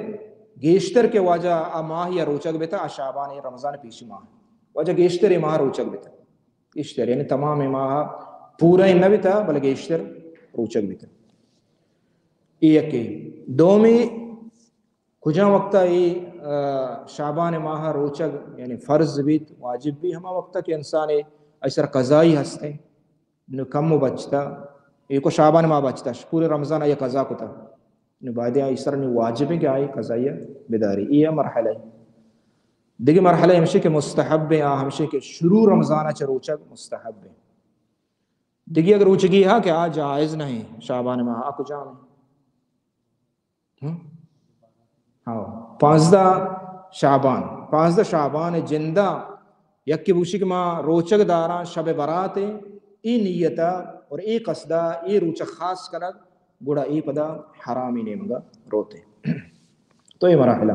گیشتر کہ واجہ آ ماہ یا روچگ بیتا، آ شعبان، رمضان پیشی ماہ۔ واجہ گیشتر یہ ماہ روچگ بیتا۔ گیشتر، یعنی تمام ماہ پورا نہ بیتا، بلے گیشتر روچگ بیتا۔ اے یکے۔ دومی، کجا وقتا اے، آ، شعبان ماہ روچگ، یعنی فرض بیت، واجب بی، ہما وقتا کہ انسان اے، ایسر قضائی ہستے، نو کم و بچتا، اے کو شعبان ماہ بچتا، پورے رمضان آئی قضا کتا۔ نو باید آئی سر نو واجب ہے کہ آئی قضائی بداری۔ اے مرحلہ ہے۔ دیگه مرحلہ ہمشہ کہ مستحب ہے، آ ہمشہ کہ شروع رمضان چہ روچگ مستحب ہے۔ دیگه اگر روچگی ہا کہ آ جائز نہیں، شعبان ماہ آ کجام ہے؟ ہم؟ ہاں، پانزدہ شعبان، پانزدہ شعبان جندا یکی بوشی کہ ما روچگ داراں شب برات، اے نیتا اور اے قصدا اے روچ خاص کنگ، گڑا اے پدا حرامی نیمگا روتے۔ تو اے مراحلہ۔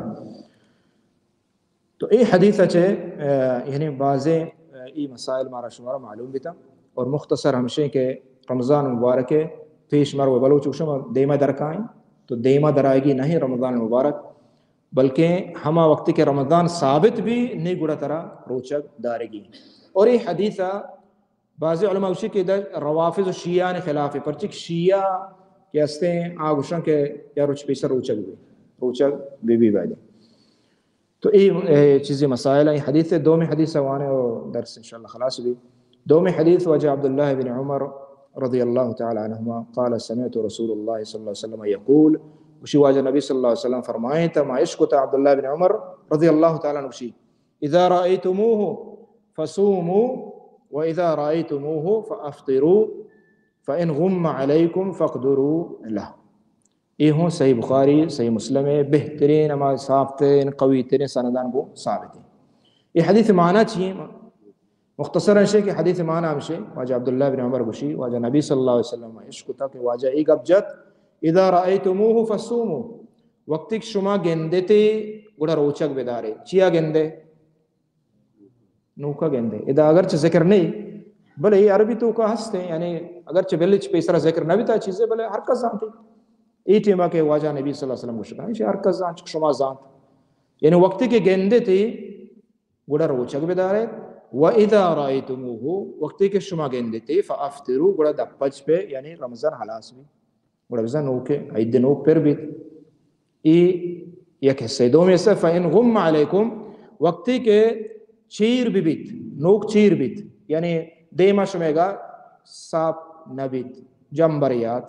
تو اے حدیث چہ، آ، یعنی بازیں، آ، اے مسائل مارا شمارا معلوم بیتا اور مختصر ہمشیں کہ رمضان مبارک پیش مرو بلوچ شما دیما درکائیں، تو دیما درائیگی نہیں رمضان مبارک، بلکہ ہما وقتی کہ رمضان ثابت بی نی گڑا ترا روچگ دارگی۔ اور اے حدیث بعضی علماء گوشی کہ در روافض و شیعان خلاف ہے، پرچہ کہ شیعہ کہ ہستے ہیں، آ گوشن کہ یا روچ پیسر روچگ بی، روچگ بی بی باید۔ تو اے، اے چیزیں مسائل ہیں۔ حدیث، دومی حدیث وانے و درس انشاءاللہ خلاص بی۔ دومی حدیث واجہ عبداللہ بن عمر رضی اللہ تعالی عنہما قال سمعت رسول اللہ صلی اللہ علیہ وسلم یقول، گوشی واجہ نبی صلی اللہ علیہ وسلم فرمائیں تا ما اشکتا عبداللہ بن عمر رضی اللہ تعالی عنہ گوشی، اذا رأيتموه فصوموا، واذا رأيتموه فافطروا، فان غم عليكم فاقدروا له۔ اے ہوں صحیح بخاری، صحیح مسلم ہے، بہترین، ہما صاف ترین، قوی ترین سندان کو ثابت ہے۔ اے حدیث معنی چی ہے؟ مختصراً شے کہ حدیث معنی ہمشے، واجہ عبداللہ بن عمر گوشی، واجہ نبی صلی اللہ علیہ وسلم اشکتا کہ واجہ اے گپ جت، اذا رأيتموه فصوموا، وقتی کہ شما گندتے گڑا روچگ بدارے۔ چیا گندے؟ نوکا گندے۔ ادا اگرچہ ذکر نہیں، بلے یہ عربی توکا ہستے، یعنی اگرچہ بلچ پیسرا ذکر نہ بیتا چیزے، بلے ہر کس زانتے۔ اے ٹیما کہ واجہ نبی صلی اللہ علیہ وسلم گوشگا، ایشی ہر کس زانت، شما زانت۔ یعنی وقتی کہ گندتے گڑا روچگ بدارے، و اذا رأيتموه، وقتی کہ شما گندتے، فافطروا، گڑا دپچ پہ، یعنی رمضان خلاص بی۔ گڑا بزاں نوک، عید نوک پر بیت۔ ای یک حصہ۔ دومی حصہ، فإن غم علیکم، وقتی کہ چیر بی بیت، نوک چیر بیت، یعنی دیما شمیگا صاف نہ بیت، جمبر یات،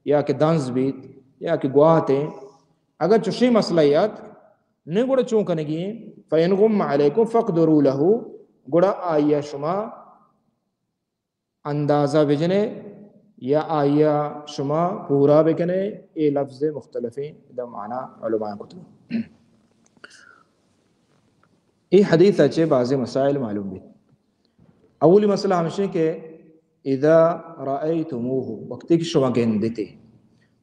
یا کہ دنز بیت، یا کہ گواتے، اگر چوشیں مسئلہ یات، نہ گڑا چون کنگی ایں؟ فَإِنْ غُمَّ عَلَيْكُمْ فَاقْدُرُوا لَهُ، گڑا آئی ءَ شما اندازہ بجنے یا آئی ءَ شما پورا بکنے، اے لفظ مختلفیں ادا معنی علماء کتگ۔ اے حدیث ءَ چہ بازیں مسائل معلوم بیت۔ اولی مسئلہ ہمشیں کہ اذا رأیتموہ، وقتی کہ شما گندتے،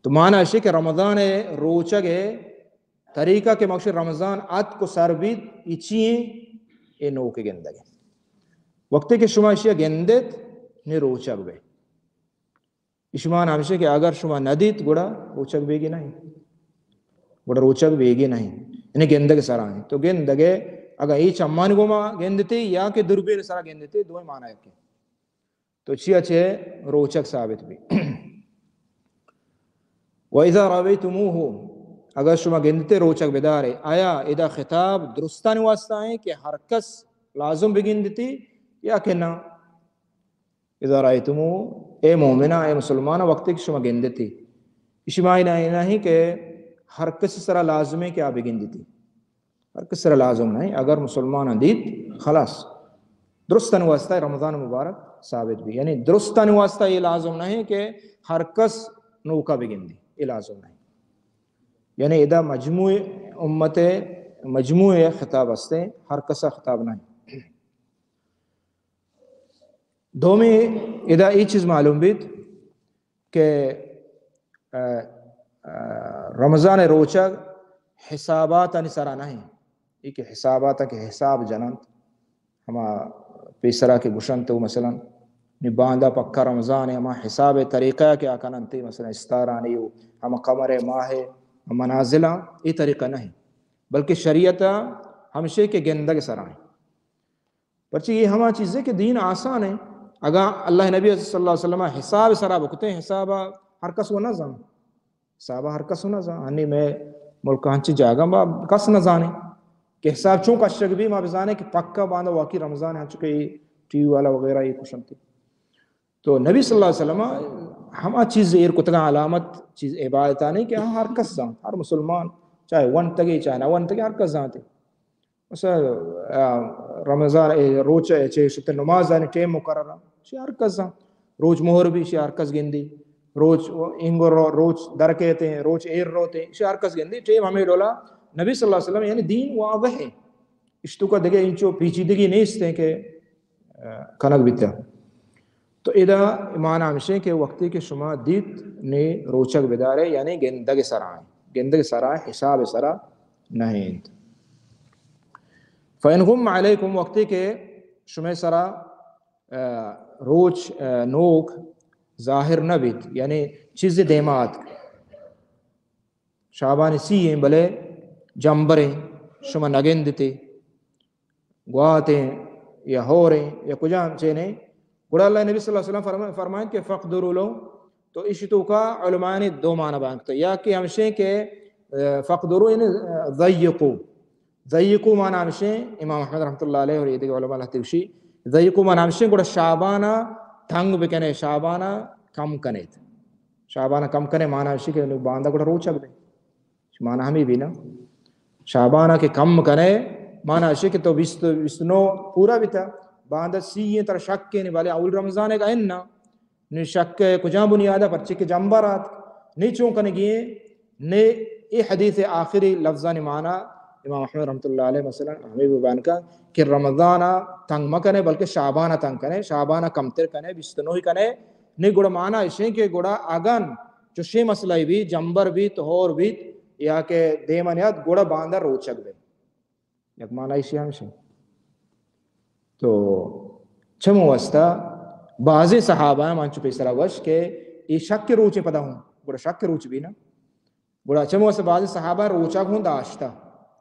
تو معنی اشی کہ رمضان ءِ روچگ ءِ طریقہ کہ مکشی رمضان اتک و سر بیت، ای چی ایں؟ اے نوک گندگ۔ وقتی کہ شما اشی گندت، نی روچگ بے۔ اشی معنی ہمشی کہ اگر شما ندیت، گڑا روچگ بیگی نہیں۔ گڑا روچگ بیگی نہیں۔ یعنی گندگ سرا ہیں۔ تو گندگ، اگر ای چمانی گوما گندتے یا کہ دوربین سرا گندتے، دوئیں معنی یکیں۔ تو چیا چہ روچگ ثابت بی۔ و اذا رأیتموہ، اگر شما گندتے روچگ بدارے، آیا ادا خطاب درستانی واسطہ ہیں کہ ہر کس لازم بگندتی یا کہ نہ؟ اذا رأیتموہ، اے مومنا، اے مسلمانا، وقتی کہ شما گندتی، اشی معنی نہ، نہ ہیں کہ ہر کس سرا لازم ہے کہ آ بگندتی۔ ہر کس سرا لازم نہیں، اگر مسلمان دیت، خلاص، درستانی واسطہ رمضان مبارک ثابت بی۔ یعنی درستانی واسطہ یہ لازم نہیں کہ ہر کس نوکا بگندی، یہ لازم نہیں۔ یعنی ادا مجموع امت، مجموع خطاب ہستے، ہر کسا خطاب نہیں۔ دومی، ادا یہ چیز معلوم بیت کہ، ا، ا، رمضان روچگ حساباتانی سرا نہ ہیں۔ ای کہ حسابات کہ حساب جننت، ہما پیسرا کہ گشنت و مثلاً نی باندا پکا رمضان ہے، ہما حساب طریقہ کہ آ کننت، مثلاً استارانی و ہما قمر ماہ منازلاں، ای طریقہ نہیں، بلکہ شریعت ہمشے کہ گندگ سرا ہیں۔ پرچہ یہ ہما چیزیں کہ دین آسان ہے۔ اگاں اللہ نبی صلی اللہ علیہ وسلم حساب سرا بکتے، حساب ہر کس وہ نہ زان۔ حساب ہر کس نہ زان۔ ہنی میں ملک ہنچی جاگہ با کس نہ زانے کہ حساب چون کشگ بی، ما بزانے کہ پکا باندا واقعی رمضان ہے، ہنچو کہ ٹی وی والا وغیرہ یہ کشنتی۔ تو نبی صلی اللہ علیہ وسلم ہما چیز ایر کتگاں علامت، چیز عبادتانی کہ ہر کس زان، ہر مسلمان، چاہے ونتگے، چاہے نہ ونتگے، ہر کس زانتے۔ مثلاً، آ، رمضان، اے، روچ، اے، چے شتے نماز آنی ٹیم مقرر ہے۔ شی ہر کس زان۔ روچ مہر بی، شی ہر کس گندی۔ روچ اینگو رو-، روچ درکیتے، روچ ایر روتے، شی ہر کس گندی۔ ٹیم ہمیں ڈولا نبی صلی اللہ علیہ وسلم، یعنی دین واضح ہے۔ اشتو کا دگہ انچو پیچیدگی نیست ہے کہ، آ، کنگ بیتا۔ تو ادا معنی ہمشیں کہ وقتی کہ شما دیت نے روچگ بدارے، یعنی گندگ سرا ہیں۔ گندگ سرا، حساب سرا نہیں انت۔ فَإِنْ غُمَّ عَلَيْكُمْ، وقتی کہ شمے سرا، آ، روچ، آ، نوک ظاہر نہ بیت، یعنی چیز دیما آتک۔ شابان سی ہیں، بلے جمبریں، شما نگندتے۔ گواتیں یا ہوریں یا کجام چینے، گڑا اللہ نبی صلی اللہ علیہ وسلم فرما-، فرمائیں کہ فقدروا لو، تو اشی تو کا علماء نے دو معنی بیان کتا، یا کہ ہمشیں کہ، آ، فقدروا یعنی، آ، ضیقوا، ضیقوا معنی ہمشیں، امام احمد رحمۃ اللہ علیہ اور یہ دیگر علماء لہتے وشی، ضیقوا معنی ہمشیں گڑا شابانا تنگ بکنے، شابانا کم کنے۔ شابانا کم کنے معنی ہمشی کہ باندا گڑا روچگ بے۔ معنی ہمیں بھی نا۔ شابانا کہ کم کنے، معنی اشی کہ تو بیست، بیست نو پورا بیتا، باندا سی ہیں ترا شک ہے نہیں، بلے اول رمضان ہے کہ اننا، نی شک ہے کجا بنیادہ پرچے کہ جمبر آت، نی چون کنے گئے، نی اے حدیث آخری لفظانی معنی امام احمد رحمۃ اللہ علیہ مثلاً ہمیں بھی بیان کا کہ رمضان تنگ مکنے بلکہ شابان تنگ کنے، شابان کمتر کنے، بیست نو کنے، نی گڑا معنی اشیں کہ گڑا اگن چوشیں مسئلہ بیت، جمبر بیت، ہور بیت، یا کہ دیما نیاد، گڑا باندا روچگ بے۔ یک معنی ایشی ہمشی۔ تو چمو واسطہ بعضی صحابہ ہم انچو پیسرا گوش کہ ای شک روچے پدا ہوں، گڑا شک روچ بی نا۔ گڑا چمو واسطہ بعضی صحابہ روچگ ہوں داشتا،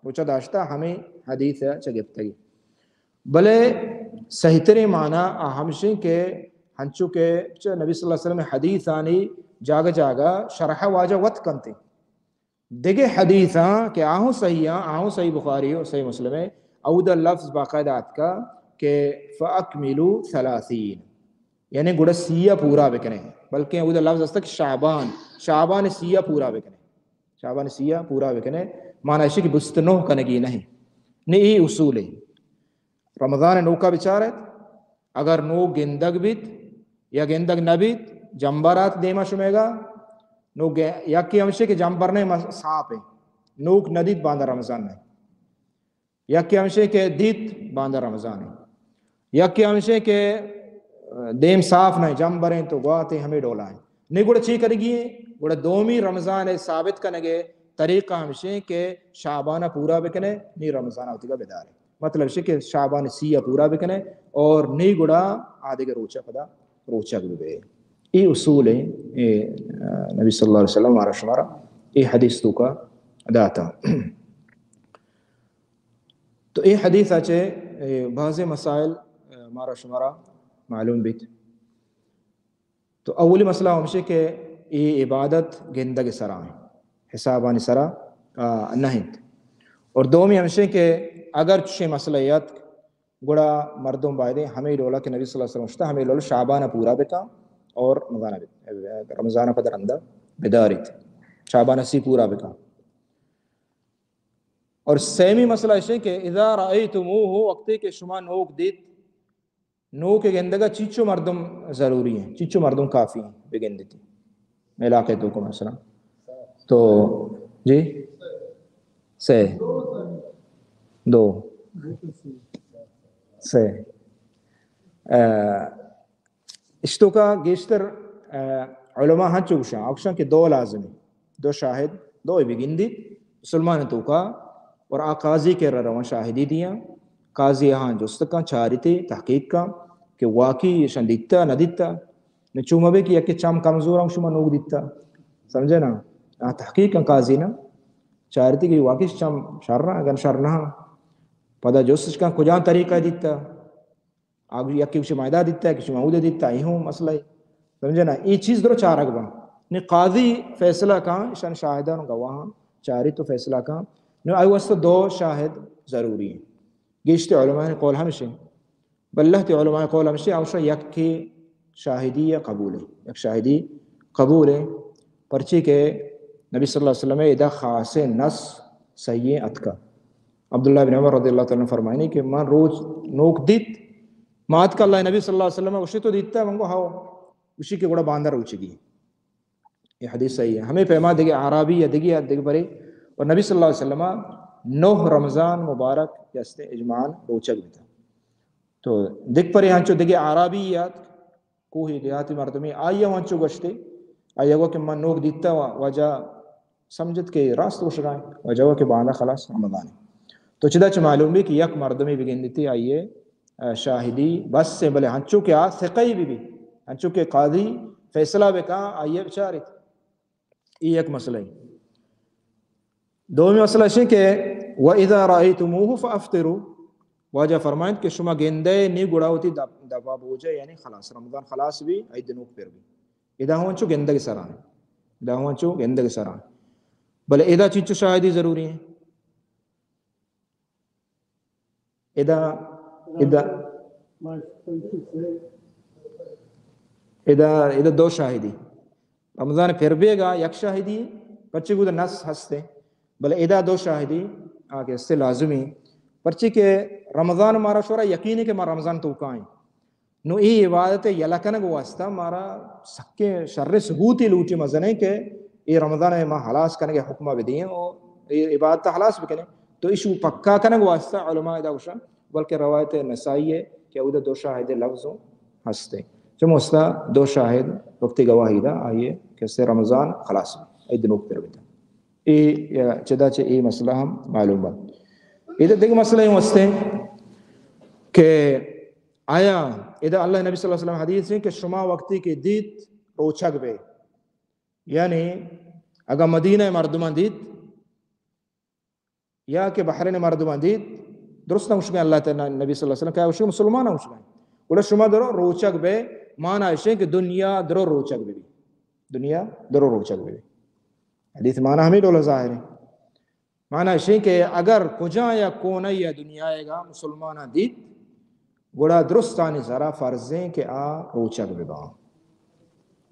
روچہ داشتا ہمیں حدیث چہ گپتگی۔ بلے صحیح تریں معنی آ ہمشیں کہ ہنچو کہ چہ نبی صلی اللہ علیہ وسلم حدیثانی جاگہ جاگہ شرح واجہ وت کنتے۔ دگہ حدیثاں کہ آہوں صحیح آں، آہوں صحیح بخاری و صحیح مسلم ہے، اودا لفظ باقاعدہ آتکا کہ فَأَكْمِلُوا ثَلَاثِينَ۔ یعنی گڑا سی ءَ پورا بکنے، بلکیں اودا لفظ است کہ شعبان، شعبان ءِ سی ءَ پورا بکنے، شعبان ءِ سی ءَ پورا بکنے، معنی ایشی کہ بیست و نہ کنگی نہیں۔ نی اے اصول ہے۔ رمضان ءِ نوکا بچارت، اگر نوک گندگ بیت یا گندگ نہ بیت، جمبر آت دیما شمیگا، نو گ-، یکی ہمشی کہ جمبر نہیں، مس-، صاف ہے، نوک ندیت، باندا رمضان نہیں۔ یکے ہمشے کہ دیت، باندا رمضان ہے۔ یکے ہمشے کہ دیم صاف نہ، جمبریں تو گواتے ہمے ڈولا ہیں۔ نی گڑا چی کرگی ہیں؟ گڑا دومی رمضان ہے ثابت کنگے طریقہ ہمشے کہ شعبانہ پورا بکنے، نی رمضان ہوتی کا بدارے۔ مطلب شے کہ شعبان سی پورا بکنے اور نی گڑا آدگہ روچہ پدا روچہ بے۔ اے اصول ہیں، اے، آ، نبی صلی اللہ علیہ وسلم ہمارا شمارا اے حدیث تو کا داتا۔ تو اے حدیث ءَ چہ، اے، بعض مسائل، اے، مارا شمارا معلوم بیت۔ تو اولی مسئلہ ہمشی کہ اے عبادت گندگ سرا ہیں، حسابانی سرا، آ، نہ انت۔ اور دومی ہمشی کہ اگر چشیں مسئلہ یات، گڑا مردم بایدیں ہمے ڈولا کہ نبی صلی اللہ علیہ وسلم شتا، ہمے ڈول شعبان پورا بکا اور رمضان بت-، رمضان پد رندا بداریت، شعبان سی پورا بکا۔ اور سیمی مسئلہ ایش ہے کہ اذا رأیتموہ، وقتی کہ شما نوک دیت، نوک گندگا چیچو مردم ضروری ہیں، چیچو مردم کافی ہیں بگندتی علاقے تو کو مثلا۔ تو جی، سے، دو، سے، آ، اشتوکا گیشتر، آ، علماء ہنچو گوشاں، آ گوشاں کہ دو لازمی، دو شاہد، دو بگندی مسلمان توکا، اور آ قاضی کہ روان شاہدی دیاں، قاضی ہاں جست کن، چاریتے، تحقیق کن کہ واقعی ایشان دیتا نہ دیتا۔ نہ چو مبے کہ یکے چم کمزور ہم شما نوک دیتا، سمجھے نا؟ آ تحقیق کن قاضی نا، چاریتے کہ واقعی چم شر نہ، اگر شر نہ، پدا جستش کن کجا طریقہ دیتا۔ آ یکے گوشی ما ادا دیتا، کسی ما اودا دیتا، اے ہوں مسئلہ ہے۔ سمجھے نا؟ اے چیز درو چارگ بن۔ نی قاضی فیصلہ کن، ایشان شاہدان گواہان چاری تو فیصلہ کن۔ نو آئی واسطہ دو شاہد ضروری ہیں۔ گیشتے علماء قول ہمشی، بلہ تے علماء قول ہمشی، اوشا یکے شاہدی یا قبول ہے، یک شاہدی قبول ہے، پرچی کہ نبی صلی اللہ علیہ وسلم ادا خاص نص صحیح اتکا۔ عبداللہ بن عمر رضی اللہ تعالی عنہ فرمائنی کہ من روچ نوک دیت، ما اتکا اللہ نبی صلی اللہ علیہ وسلم گوشی تو دیتا؟ من گو ہاو۔ گوشی کہ گڑا باندر روچگی۔ یہ حدیث صحیح ہے۔ ہمیں پیما دگہ اعرابی یا دگہ، دگہ برے، اور نبی صلی اللہ علیہ وسلم نو رمضان مبارک کہ استے اجماعاً روچگ بیتا۔ تو دگہ برے ہنچو دگہ اعرابی یات، کوہی دیہاتی مردمی، آئی ہم انچو گوشتے، آئی گو کہ من نوک دیتا و واجہ سمجھت کہ راست گوشگائیں، واجہ گو کہ باندا خلاص رمضان ہے۔ تو چدا چہ معلوم بی کہ یک مردمی بگندیتی آئیے، آ، شاہدی بس ہے، بلے ہنچو کہ آ ثقہ بی بی، ہنچو کہ قاضی فیصلہ بکا آئیے بچاریت۔ اے یک مسئلہ ہے۔ دومی مسئلہ اش کہ و اذا رأیتموہ فافطروا، واجہ فرمائنت کہ شما گندے نی گڑا وتی دپ-، دپا بوجے، یعنی خلاص، رمضان خلاص بی، عید نوک پر بی۔ ادا ہوں انچو گندگ سران۔ ادا ہوں انچو گندگ سران۔ بلے ادا چیچو شاہدی ضروری ہیں؟ ادا، ادا، ادا، ادا دو شاہدی۔ رمضان پر بیگا یک شاہدی، پرچی گودا نص ہستے، بلے ادا دو شاہدی آ کہ استے لازمی، پرچی کہ رمضان مارا شورا یقین ہے کہ ما رمضان توکائیں۔ نو اے عبادت یلہ کنگ واسطہ مارا سکیں شر ثبوتی لوٹی مزنیں کہ اے رمضان ما ہلاس کنگ حکمہ بدیں اور اے عبادت ہلاس بکنیں۔ تو ایشو پکا کنگ واسطہ علماء ادا گوشن، بلکہ روایت نسائی ہے کہ اودا دو شاہد لفظ ہستے۔ چموستا دو شاہد وقتی گواہی دا آئیے کہ سے رمضان خلاص، عید نوک پر بیتا۔ اے، یا چدا چہ اے مسئلہ ہم معلوم ہے۔ ادا دیگہ مسئلہ ہم ہستے کہ آیا ادا اللہ نبی صلی اللہ علیہ وسلم حدیث ہیں کہ شما وقتی کہ دیت روچگ بے، یعنی اگا مدینہ مردمان دیت، یا کہ بحرین مردمان دیت، درست نہ گوشگا اللہ تعالی نبی صلی اللہ علیہ وسلم کہ گوشگا مسلمان گوشگا۔ گڑا شما درو روچگ بے، معنی اشیں کہ دنیا درو روچگ بے۔ دنیا درو روچگ بے۔ حدیث معنی ہمیں ڈول ظاہر ہے۔ معنی اشیں کہ اگر کجا یا کونہ یا دنیا گا مسلمان دیت، گڑا درستانی سرا فرضیں کہ آ روچگ بباں۔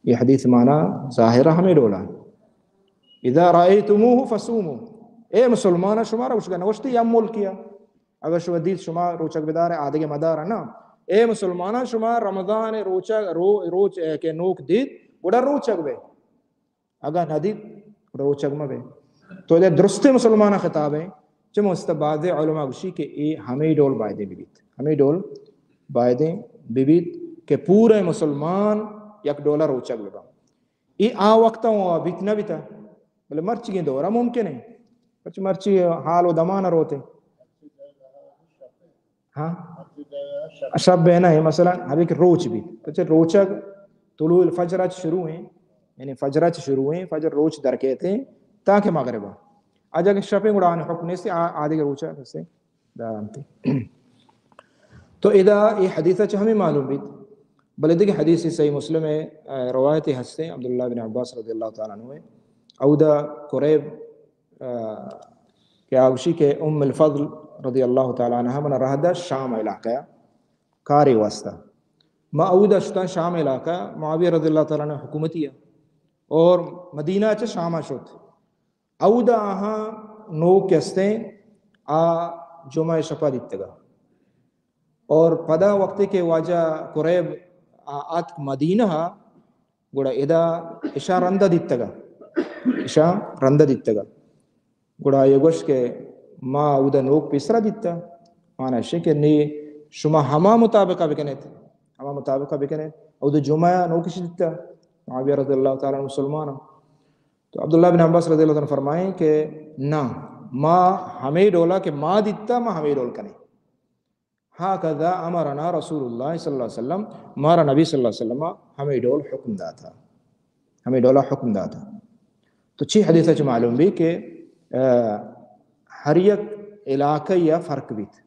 اے حدیث مانا ظاہرہ ہمے ڈولا۔ اذا رأیتموہ فصوموا، اے مسلماناں، شما روچگ نہ گوشتی یا ملکیا۔ اگر شما دیت شما روچگ بدارے، آدگہ مدارے نا۔ اے مسلماناں، شما رمضان روچگ، رو-، روچ، اے، کہ نوک دیت، گڑا روچگ بے۔ اگاں نہ دیت، روچگ مہ بے۔ تو ادا درستیں مسلماناں خطاب ہے۔ چموستا بعض علماء گوشی کہ اے ہمے ڈول بایدیں ببیت۔ ہمے ڈول بایدیں ببیت کہ پورے مسلمان یک ڈولا روچگ بباں۔ اے آ وقتا ہوں بیت نہ بیتا، بلے مرچگیں دورا ممکن ہے۔ پرچہ مرچی حال و دمان روتے۔ ہاں؟ شب ہے نا، مثلاً ہمے کہ روچ بیت۔ پرچہ روچگ طلوع الفجر اچ شروع ہیں، یعنی فجر اچ شروع ہیں، فجر روچ درکیت ہیں، تاکہ مغربا۔ اجا کہ شپیں گڑا آنی حکم نیست، آ-، آدگہ روچا کسے دارنتی۔ تو ادا اے حدیث اچ ہمیں معلوم بیت، بلے دگہ حدیث صحیح مسلم ہے، آ، روایت ہستیں عبداللہ بن عباس رضی اللہ تعالیٰ عنہ ہے۔ اودا قریب، آ، کہ آ گوشی کہ ام الفضل رضی اللہ تعالیٰ عنہ منا رہ دا شام علاقہ کارے واسطہ۔ ما اودا شتاں شام علاقہ، معاویہ رضی اللہ تعالیٰ عنہ حکومتی ہے اور مدینہ چہ شام شت۔ اودا آہاں نوک کہ استیں آ جمعہ شپا دیتگا۔ اور پدا وقتے کہ واجہ قریب آ-، آتک مدینہ، گڑا ادا اشاں رندہ دیتگا۔ اشاں رندہ دیتگا۔ گڑا آئی گوشت کہ ما اودا نوک پیسرا دیتا۔ مانا اشیں کہ نی شما ہما مطابقہ بکنیت۔ ہما مطابقہ بکنیت۔ اودا جمعہ نوکش دیتا۔ معاویہ رضی اللہ تعالیٰ عنہ مسلمان۔ تو عبداللہ بن عباس رضی اللہ تعالیٰ عنہ فرمائیں کہ نہ، ما ہمے ڈولا کہ ما دیتا، ما ہمے ڈول کنیں۔ هكذا أمرنا رسول الله صلى الله عليه وسلم، مارا نبی صلی اللہ علیہ وسلم ہمے ڈول حکم داتا، ہمے ڈولا حکم داتا۔ تو چی حدیث اچ معلوم بی کہ، آ، ہر یک علاقہ یا فرق بیت،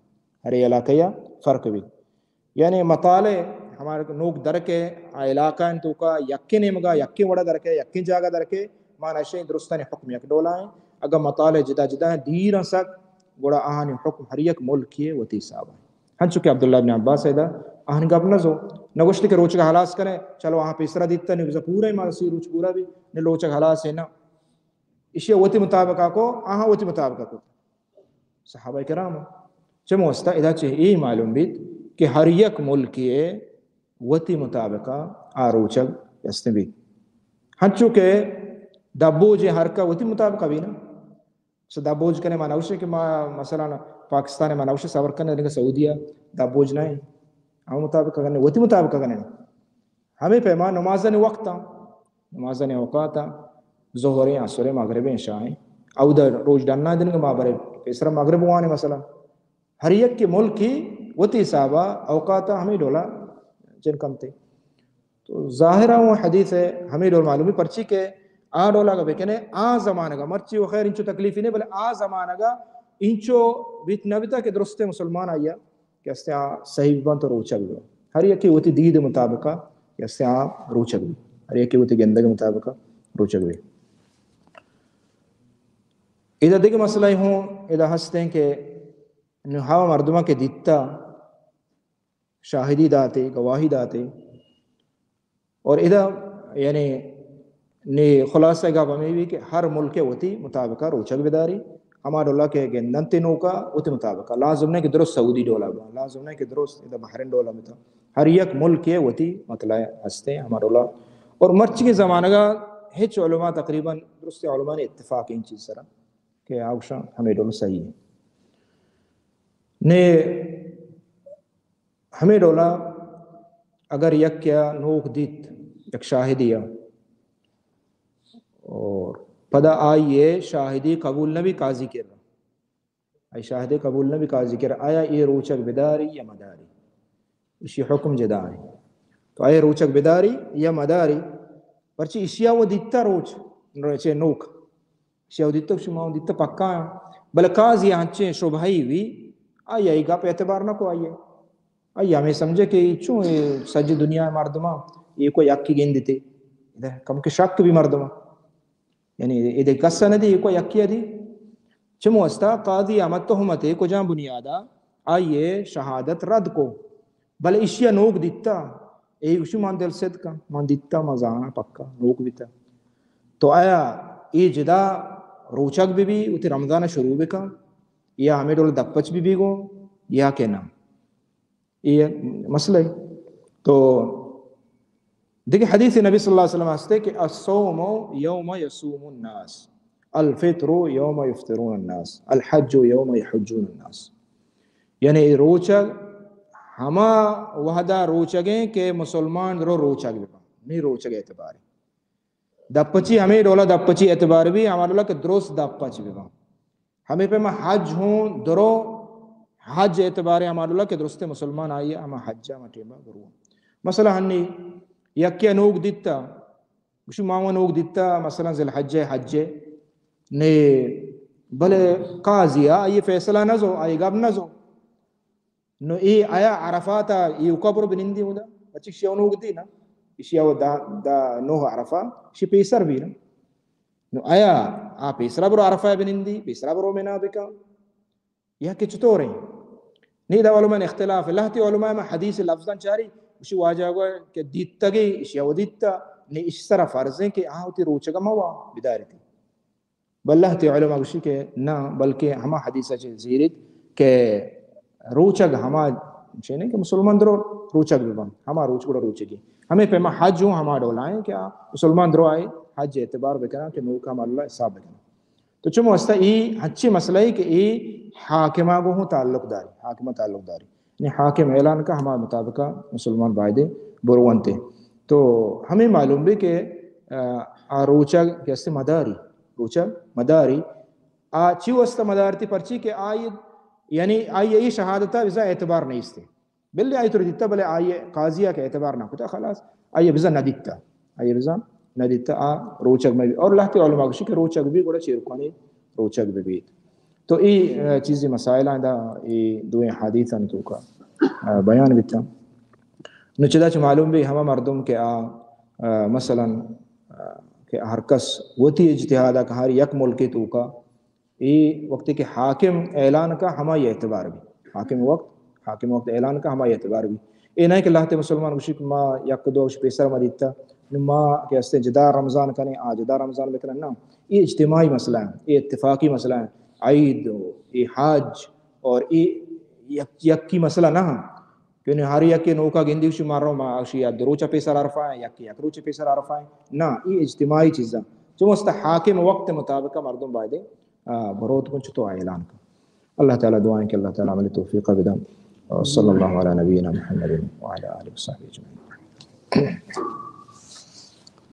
ہر یک علاقہ یا فرق بیت۔ یعنی مطالع ہمارے نوک درکے آ علاقہ ان توکا یکے نیمگا، یکے وڑا درکے، یکے جاگہ درکے، مانا اشیں درستانی حکم یک ڈولا ہیں۔ اگر مطالع جدا جدا ہیں، دیر ہیں سک، گڑا آہانی حکم ہر یک ملکی وتی حساب ہیں۔ ہنچو کہ عبداللہ بن عباس ہے دا، آہن گپ نہ زو، نہ گوشت کہ روچگ ہلاس کرے، چلو آہاں پیسرا دیتا، نی بزا پورا ہی ماسی روچ پورا بھی، نی روچگ ہلاس ہے نا۔ اشی وتی مطابقہ کو، آہاں وتی مطابقہ کو۔ صحابہ کرام چموستا ادا چہ اے معلوم بیت کہ ہر یک ملکی وتی مطابقہ آ روچگ است بیت۔ ہنچو کہ دبوج ہر کا وتی مطابقہ بھی نا۔ سو دبوج کنے ما نوشے کہ ما مثلاً پاکستان ما نوشے سفر کنے دنگا سعودیہ دبوج نہیں۔ ہم مطابقہ کنے، وتی مطابقہ کنے۔ ہمے پیما نمازانی وقت آں، نمازانی اوقات آں، ظہر ایں، عصر ایں، مغرب ایں، عشاء ایں۔ اودا روچ ڈنا دنگا ما برے پیسرا مغرب وانے مثلاً۔ ہر یک کے ملکی وتی حسابا اوقات آں ہمے ڈولا جن کنتے۔ تو ظاہرا وہ حدیث ہے، ہمے ڈول معلومی پرچی کہ آ ڈولا اگا بکنے، آ زمانگا مرچی و خیر انچو تکلیفی نہیں، بلے آ زمانگا انچو بیت نہ بیتا کہ درست مسلمان آیا کہ استیں آ صحیح ببنت و روچگ ببنت۔ ہر یکے وتی دید مطابقا کہ استیں آ روچگ ببنت۔ ہر یکے وتی گندگ مطابقا روچگ ببنت۔ ادا دگہ مسئلہ ہوں ادا ہستیں کہ نو ہما مردماں کہ دیتا شاہدی داتے، گواہی داتے، اور ادا، یعنی، نی خلاصہ گپ ہمے بی کہ ہر ملک وتی مطابقہ روچگ بداری، ہما ڈولا کہ گندنت نوکا وتی مطابقہ۔ لازم نہیں کہ درست سعودی ڈولا با، لازم نہیں کہ درست ادا بحرین ڈولا بتا۔ ہر یک ملک وتی مطلع ہستے ہما ڈولا۔ اور مرچی کے زمانگا ہچ علماء تقریباً درست علماء نے اتفاق ان چیز سرا کہ آوشاں ہمے ڈول صحیح ہے۔ نے ہمے ڈولا اگر یک یا نوک دیت، یک شاہدی یا، اور پدا آئی اے شاہدی قبول نبی قاضی کرا، آئی شاہدی قبول نبی قاضی کرا، آیا اے روچگ بداری یا مداری؟ اشی حکم جدا ہے۔ تو آیا روچگ بداری یا مداری؟ پرچی اشیا وہ دیتا روچ، روچے نوک۔ شیو دیتگ شما دیتگ پکا ہیں۔ بلے قاضی ہنچیں شبہی بھی، آئی، آئی گپ اعتبار نہ کو آئی۔ آئی ہمیں سمجھے کہ چون اے سجی دنیا مردماں اے کو یکی گندتے۔ ادا کم کہ شک بھی مردماں۔ یعنی اے دے کسا نہ دی، اے کو یکی دی۔ چمو استا قاضی ہمت تہمت کجام بنیادا آئی شہادت رد کو۔ بلے ایشی ءَ نوک دیتا، اے گوشی من دل صدقاں، من دیتا، من زاناں پکا نوک بیتا۔ تو آیا اے جدا روچگ بہ بی، وتی رمضان ءَ شروع بکن، یا ہمے ڈول دپ پچ بہ بی گوں، یا کہ نہ؟ اے یک مسئلہ ہے۔ تو دگہ حدیث نبی صلی اللہ علیہ وسلم ہستے کہ الصوم یوم یصوم الناس، الفطر یوم یفطرون الناس، الحج یوم یحجون الناس۔ یعنی اے روچگ ہما وہدا روچگیں کہ مسلمان درو روچگ بباں، نی روچگ اعتبارے۔ دپ پچی ہمے ڈولا دپ پچی اعتبار بی، ہما ڈولا کہ درست دپ پچ بباں۔ ہمے پیما حج ہوں درو، حج اعتبار ہما ڈولا کہ درست مسلمان آئی ہما حج ہما ٹیما برو۔ مثلا ہنی یکی نوک دیتا، گوشی ما و نوک دیتا، مثلا ذی الحجہ حج نے، بلے قاضی آئی فیصلہ نہ زو، آئی گپ نہ زو۔ نو اے آیا عرفات ءَ ایوکا برو بنندی اودا؟ پچک شیو نوک دی نا، ایشی او دا، دا نوہ عرفہ، شی پیسر بی نا۔ نو آیا آ پیسرا برو عرفہ بنندی، پیسرا برو منا بکن؟ یا کہ چطور ہیں؟ نی دا علماء اختلاف ہے۔ لہتی علماء ما حدیث لفظاں چاری، اشی واجہ گو کہ دیتگی، اشی او دیتا، نی اش سرا فرض ہیں کہ آ ہوتی روچگا موا بدارتی۔ بلے لہتے علماء گوشی کہ نہ، بلکہ ہما حدیث چہ زیرت کہ روچگ ہما چینے کہ مسلمان درو روچگ ببن، ہما روچ گڑا روچگی۔ ہمیں پیما حج ہوں ہما ڈولائیں کہ آ مسلمان درو آئے حج اعتبار بکنن کہ نوکا ہم اللہ حساب بکنن۔ تو چمو استا ای ہنچی مسئلہ ای کہ ای حاکمہ گو ہوں تعلق داری، حاکمہ تعلق داری۔ یعنی حاکم اعلان کا ہما مطابقہ مسلمان بایدے بروانتے۔ تو ہمیں معلوم بھی کہ، آ، آ روچگ کہ است مداری، روچگ مداری، آ چی واسطہ مدارتی؟ پرچی کہ آئی، یعنی آئی ای شہادتا بزا اعتبار نیستے۔ بلے آئی تو دیتا، بلے آئی قاضی کہ اعتبار نہ کتا، خلاص، آئی بزا نہ دیتا، آئی بزا نہ دیتا، آ روچگ میں بھی۔ اور لہتے علماء گوشی کہ روچگ بھی گڑا چیرکانی روچگ بھی بیت۔ تو ای، آ، چیزی مسائل آں دا ای دوئیں حدیثاں توکا، آ، بیان بیتا۔ نو چدا چہ معلوم بی ہما مردم کہ آ، آ، مثلاً، آ، کہ ہر کس وتی اجتہاد کہ ہر یک ملک توکا ای وقتی کہ حاکم اعلان کا ہما اعتبار بی۔ حاکم وقت، حاکم وقت اعلان کا ہما اعتبار بی۔ اے نہ کہ لہتے مسلمان گوشی کہ ما یک دو گوش پیسر ما دیتا، نو ما کہ استیں جدا رمضان کنے، آ جدا رمضان بکنن، نہ۔ اے اجتماعی مسئلہ ہیں، اے اتفاقی مسئلہ ہیں۔ عید و اے حج اور اے یک، یکی مسئلہ نہ ہیں۔ کہ ہر یکی نوکا گندی گوشی ما رو، ما اشی یا دو روچ پیسر عرفہ ہیں، یکی یک روچ پیسر عرفہ ہیں۔ نہ، اے اجتماعی چیزاں۔ چمو است حاکم وقت مطابق مردم بایدے، آ، بروت کن چتو اعلان کن۔ اللہ تعالی دعائیں کہ اللہ تعالی عمل توفیق بدن۔ صلی اللہ علی نبینا محمد وعلی آلہ وصحبہ اجمعین۔